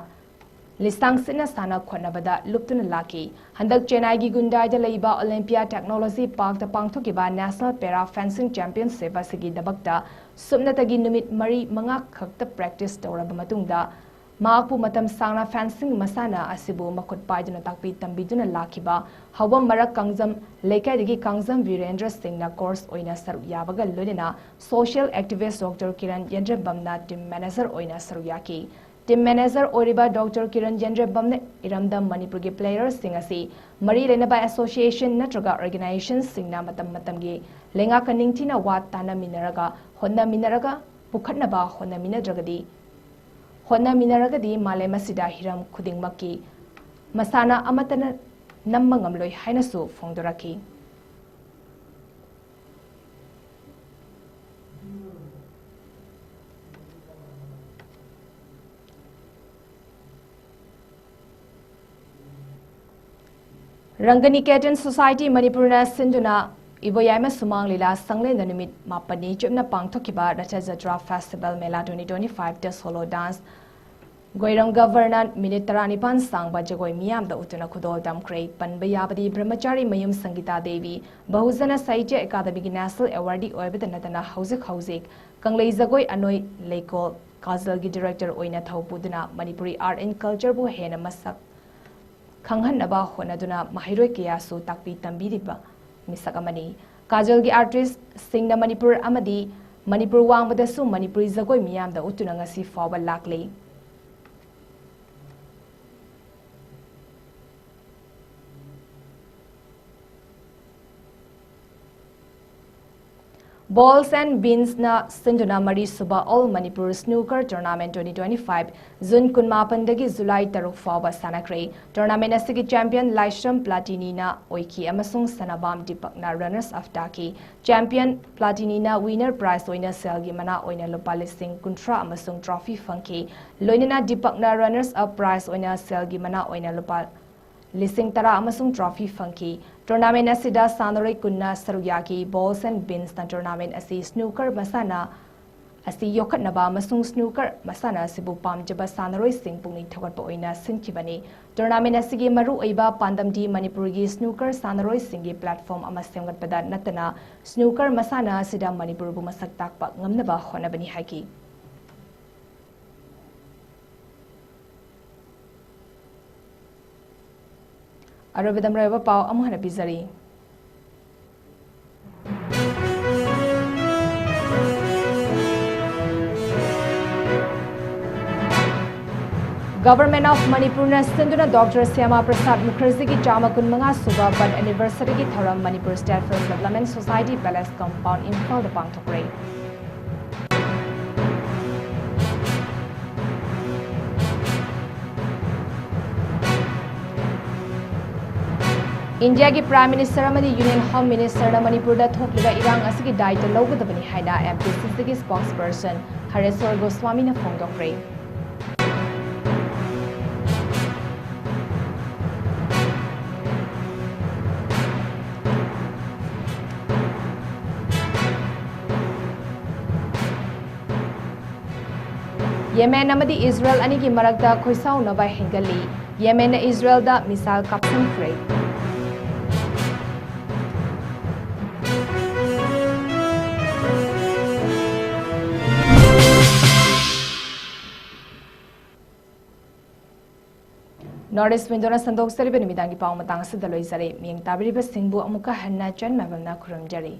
ꯂꯤꯁꯥꯡ ꯁꯤꯠꯅ ꯁꯥꯟꯅ ꯈꯣꯠꯅꯕꯗ ꯂꯨꯞꯇꯨꯅ ꯂꯥꯛꯈꯤ꯫ ꯍꯟꯗꯛ ꯆꯦꯟꯅꯥꯏꯒꯤ ꯒꯨꯟꯗꯥꯏꯗ ꯂꯩꯕ Olympia Technology Park ꯇ ꯄꯥꯡꯊꯣꯛꯈꯤꯕ National Para Fencing Championship ꯑꯁꯤꯒꯤꯗꯃꯛꯇ ꯁꯨꯞꯅꯇꯒꯤ ꯅꯨꯃꯤꯠ ꯃꯔꯤ ꯃꯉꯥ ꯈꯛꯇ practice ꯇꯧꯔꯕ ꯃꯇꯨꯡꯗ ꯃꯍꯥꯛꯄꯨ ꯃꯇꯝ ꯁꯥꯡꯅ fencing ꯃꯁꯥꯟꯅ ꯑꯁꯤꯕꯨ ꯃꯈꯨꯠ ꯄꯥꯏꯗꯨꯅ ꯇꯥꯛꯄꯤ ꯇꯝꯕꯤꯗꯨꯅ ꯂꯥꯛꯈꯤꯕ ꯍꯧꯕꯝ ꯃꯔꯛ ꯀꯥꯡꯖꯝ ꯂꯩꯀꯥꯏꯗꯒꯤ ꯀꯥꯡꯖꯝ ꯕꯤꯔꯦꯟꯗ꯭ꯔ ꯁꯤꯡꯅ coach ꯑꯣꯏꯅ ꯁꯔꯨꯛ ꯌꯥꯕꯒ ꯂꯣꯏꯅꯅ social activist Doctor Kiran ꯌꯦꯟꯗ꯭ꯔꯦꯝꯕꯝꯅ team manager ꯑꯣꯏꯅ ꯁꯔꯨꯛ ꯌꯥꯈꯤ꯫ Team manager ꯑꯣꯏꯔꯤꯕ Doctor ꯀꯤꯔꯟ ꯌꯦꯟꯗ꯭ꯔꯦꯝꯕꯝꯅ ꯏꯔꯝꯗꯝ ꯃꯅꯤꯄꯨꯔꯒꯤ player ꯁꯤꯡ ꯑꯁꯤ ꯃꯔꯤ ꯂꯩꯅꯕ association ꯅꯠꯇ꯭ꯔꯒ organization ꯁꯤꯡꯅ ꯃꯇꯝ ꯃꯇꯝꯒꯤ ꯂꯩꯉꯥꯛꯀ ꯅꯤꯡꯊꯤꯅ ꯋꯥ ꯇꯥꯟꯅꯃꯤꯟꯅꯔꯒ ꯍꯣꯠꯅꯃꯤꯟꯅꯔꯒ ꯄꯨꯈꯠꯅꯕ ꯍꯣꯠꯅꯃꯤꯟꯅꯗ꯭ꯔꯒꯗꯤ ꯍꯣꯠꯅꯃꯤꯟꯅꯔꯒꯗꯤ ꯃꯥꯂꯦꯝ ꯑꯁꯤꯗ ꯍꯤꯔꯝ ꯈꯨꯗꯤꯡꯃꯛꯀꯤ ꯃꯁꯥꯟꯅ ꯑꯃꯠꯇꯅ ꯅꯝꯕ ꯉꯝꯂꯣꯏ ꯍꯥꯏꯅꯁꯨ ꯐꯣꯡꯗꯣꯔꯛꯈꯤ꯫ ꯔꯪꯒꯅꯤꯀꯦꯇꯟ Society ꯃꯅꯤꯄꯨꯔꯅ ꯁꯤꯟꯗꯨꯅ ꯏꯕꯣꯌꯥꯏꯃ ꯁꯨꯃꯥꯡ ꯂꯤꯂꯥ ꯁꯪꯂꯦꯟꯗ ꯅꯨꯃꯤꯠ ꯃꯥꯄꯟꯅꯤ ꯆꯨꯞꯅ ꯄꯥꯡꯊꯣꯛꯈꯤꯕ ꯔꯊ ꯖꯇ꯭ꯔꯥ festival ꯃꯦꯂꯥ twenty twenty five ꯇ solo dance ꯒꯣꯏꯔꯪ ꯒꯚꯔꯅ ꯃꯤꯅꯤꯠ ꯇꯔꯥꯅꯤꯄꯥꯟ ꯁꯥꯡꯕ ꯖꯒꯣꯏ ꯃꯤꯌꯥꯝꯗ ꯎꯠꯇꯨꯅ ꯈꯨꯗꯣꯜ ꯇꯝꯈ꯭ꯔꯦ꯫ ꯄꯟꯕ ꯌꯥꯕꯗꯤ ꯕ꯭ꯔꯍꯃꯆꯥꯔꯤ ꯃꯌꯨꯝ ꯁꯪꯒꯤꯇꯥ ꯗꯦꯕꯤ ꯕꯍꯨꯖꯅ ꯁꯥꯍꯤꯇ꯭ꯌ ꯑꯦꯀꯥꯗꯃꯤꯒꯤ national awardee ꯑꯣꯏꯕꯇ ꯅꯠꯇꯅ ꯍꯧꯖꯤꯛ ꯍꯧꯖꯤꯛ ꯀꯪꯂꯩ ꯖꯒꯣꯏ ꯑꯅꯣꯏ ꯂꯩꯀꯣꯜ ꯀꯥꯖꯜꯒꯤ director ꯑꯣꯏꯅ ꯊꯧ ꯄꯨꯗꯨꯅ ꯃꯅꯤꯄꯨꯔꯤ art and culture ꯕꯨ ꯍꯦꯟꯅ ꯃꯁꯛ ꯈꯪꯍꯟꯅꯕ ꯍꯣꯠꯅꯗꯨꯅ ꯃꯍꯩꯔꯣꯏ ꯀꯌꯥꯁꯨ ꯇꯥꯛꯄꯤ ꯇꯝꯕꯤꯔꯤꯕ ꯃꯤꯁꯛ ꯑꯃꯅꯤ꯫ ꯀꯥꯖꯜꯒꯤ artist ꯁꯤꯡꯅ ꯃꯅꯤꯄꯨꯔ ꯑꯃꯗꯤ ꯃꯅꯤꯄꯨꯔ ꯋꯥꯡꯃꯗꯁꯨ ꯃꯅꯤꯄꯨꯔꯤ ꯖꯒꯣꯏ ꯃꯤꯌꯥꯝꯗ ꯎꯠꯇꯨꯅ ꯉꯁꯤ ꯐꯥꯎꯕ ꯂꯥꯛꯂꯤ꯫ Balls and Beansꯅ ꯁꯤꯟꯗꯨꯅ ꯃꯔꯤꯁꯨꯕ All Manipur Snooker Tournament twenty twenty-five June ꯀꯨꯟꯃꯥꯄꯟꯗꯒꯤ July ꯇꯔꯨꯛ ꯐꯥꯎꯕ ꯁꯥꯟꯅꯈ꯭ꯔꯦ꯫ Tournament ꯑꯁꯤꯒꯤ champion ꯂꯥꯏꯁ꯭ꯔꯝ ꯄ꯭ꯂꯥꯇꯤꯅꯤꯅ ꯑꯣꯏꯈꯤ ꯑꯃꯁꯨꯡ ꯁꯅꯥꯕꯥꯝ ꯗꯤꯄꯛꯅ runners up ꯇꯥꯈꯤ꯫ Champion ꯄ꯭ꯂꯥꯇꯤꯅꯤꯅ winner prize ꯑꯣꯏꯅ ꯁꯦꯜꯒꯤ ꯃꯅꯥ ꯑꯣꯏꯅ ꯂꯨꯄꯥ ꯂꯤꯁꯤꯡ ꯀꯨꯟꯊ꯭ꯔꯥ ꯑꯃꯁꯨꯡ trophy ꯐꯪꯈꯤ꯫ ꯂꯣꯏꯅꯅ ꯗꯤꯄꯛꯅ runners up prize ꯑꯣꯏꯅ ꯁꯦꯜꯒꯤ ꯃꯅꯥ ꯑꯣꯏꯅ ꯂꯨꯄꯥ ꯂꯤꯁꯤꯡ ꯇꯔꯥ ꯑꯃꯁꯨꯡ trophy ꯐꯪꯈꯤ꯫ Tournament ꯑꯁꯤꯗ ꯁꯥꯟꯅꯔꯣꯏ ꯀꯨꯟꯅ ꯁꯔꯨꯛ ꯌꯥꯈꯤ꯫ Balls and Beansꯅ tournament ꯑꯁꯤ snooker ꯃꯁꯥꯟꯅ ꯑꯁꯤ ꯌꯣꯛꯈꯠꯅꯕ ꯑꯃꯁꯨꯡ snooker ꯃꯁꯥꯟꯅ ꯑꯁꯤꯕꯨ ꯄꯥꯝꯖꯕ ꯁꯥꯟꯅꯔꯣꯏꯁꯤꯡ ꯄꯨꯛꯅꯤꯡ ꯊꯧꯒꯠꯄ ꯑꯣꯏꯅ ꯁꯤꯟꯈꯤꯕꯅꯤ꯫ Tournament ꯑꯁꯤꯒꯤ ꯃꯔꯨꯑꯣꯏꯕ ꯄꯥꯟꯗꯝꯗꯤ ꯃꯅꯤꯄꯨꯔꯒꯤ snooker ꯁꯥꯟꯅꯔꯣꯏꯁꯤꯡꯒꯤ platform ꯑꯃ ꯁꯦꯝꯒꯠꯄꯗ ꯅꯠꯇꯅ snooker ꯃꯁꯥꯟꯅ ꯑꯁꯤꯗ ꯃꯅꯤꯄꯨꯔꯕꯨ ꯃꯁꯛ ꯇꯥꯛꯄ ꯉꯝꯅꯕ ꯍꯣꯠꯅꯕꯅꯤ ꯍꯥꯏꯈꯤ꯫ ꯑꯔꯣꯏꯕꯗ ꯃꯔꯨꯑꯣꯏꯕ ꯄꯥꯎ ꯑꯃꯨꯛ ꯍꯟꯅ ꯄꯤꯖꯔꯤ꯫ Government of ꯃꯅꯤꯄꯨꯔꯅ ꯁꯤꯟꯗꯨꯅ ꯗꯣꯛꯇꯔ ꯁ꯭ꯌꯥꯃꯥ ꯄ꯭ꯔꯁꯥꯗ ꯃꯨꯈꯔꯖꯤꯒꯤ ꯆꯥꯝꯃ ꯀꯨꯟꯃꯉꯥ ꯁꯨꯕ birth anniversaryꯒꯤ ꯊꯧꯔꯝ Manipur State Film Development Society Palace Compound ꯏꯝꯐꯥꯜꯗ ꯄꯥꯡꯊꯣꯛꯈ꯭ꯔꯦ꯫ ꯏꯟꯗꯤꯌꯥꯒꯤ Prime Minister ꯑꯃꯗꯤ Union Home Ministerꯅ ꯃꯅꯤꯄꯨꯔꯗ ꯊꯣꯛꯂꯤꯕ ꯏꯔꯥꯡ ꯑꯁꯤꯒꯤ ꯗꯥꯏꯇ ꯂꯧꯒꯗꯕꯅꯤ ꯍꯥꯏꯅ MPCCꯒꯤ spokesperson ꯍꯔꯦꯁ꯭ꯋꯔ ꯒꯣꯁ꯭ꯋꯥꯃꯤꯅ ꯐꯣꯡꯗꯣꯛꯈ꯭ꯔꯦ꯫ ꯌꯦꯃꯦꯟ ꯑꯃꯗꯤ ꯏꯖꯔꯦꯜ ꯑꯅꯤꯒꯤ ꯃꯔꯛꯇ ꯈꯣꯏꯁꯥꯎꯅꯕ ꯍꯦꯟꯒꯠꯂꯤ꯫ ꯌꯦꯃꯦꯟꯅ ꯏꯖꯔꯦꯜꯗ missile ꯀꯥꯞꯁꯤꯟꯈ꯭ꯔꯦ꯫ North East Windowꯅ ꯁꯟꯗꯣꯛꯆꯔꯤꯕ ꯅꯨꯃꯤꯗꯥꯡꯒꯤ ꯄꯥꯎ ꯃꯇꯥꯡ ꯑꯁꯤꯗ ꯂꯣꯏꯖꯔꯦ꯫ ꯃꯤꯠꯌꯦꯡ ꯇꯥꯕꯤꯔꯤꯕꯁꯤꯡꯕꯨ ꯑꯃꯨꯛꯀ ꯍꯟꯅ ꯆꯟ ꯃꯥꯏꯕꯝꯅ ꯈꯨꯔꯨꯝꯖꯔꯤ꯫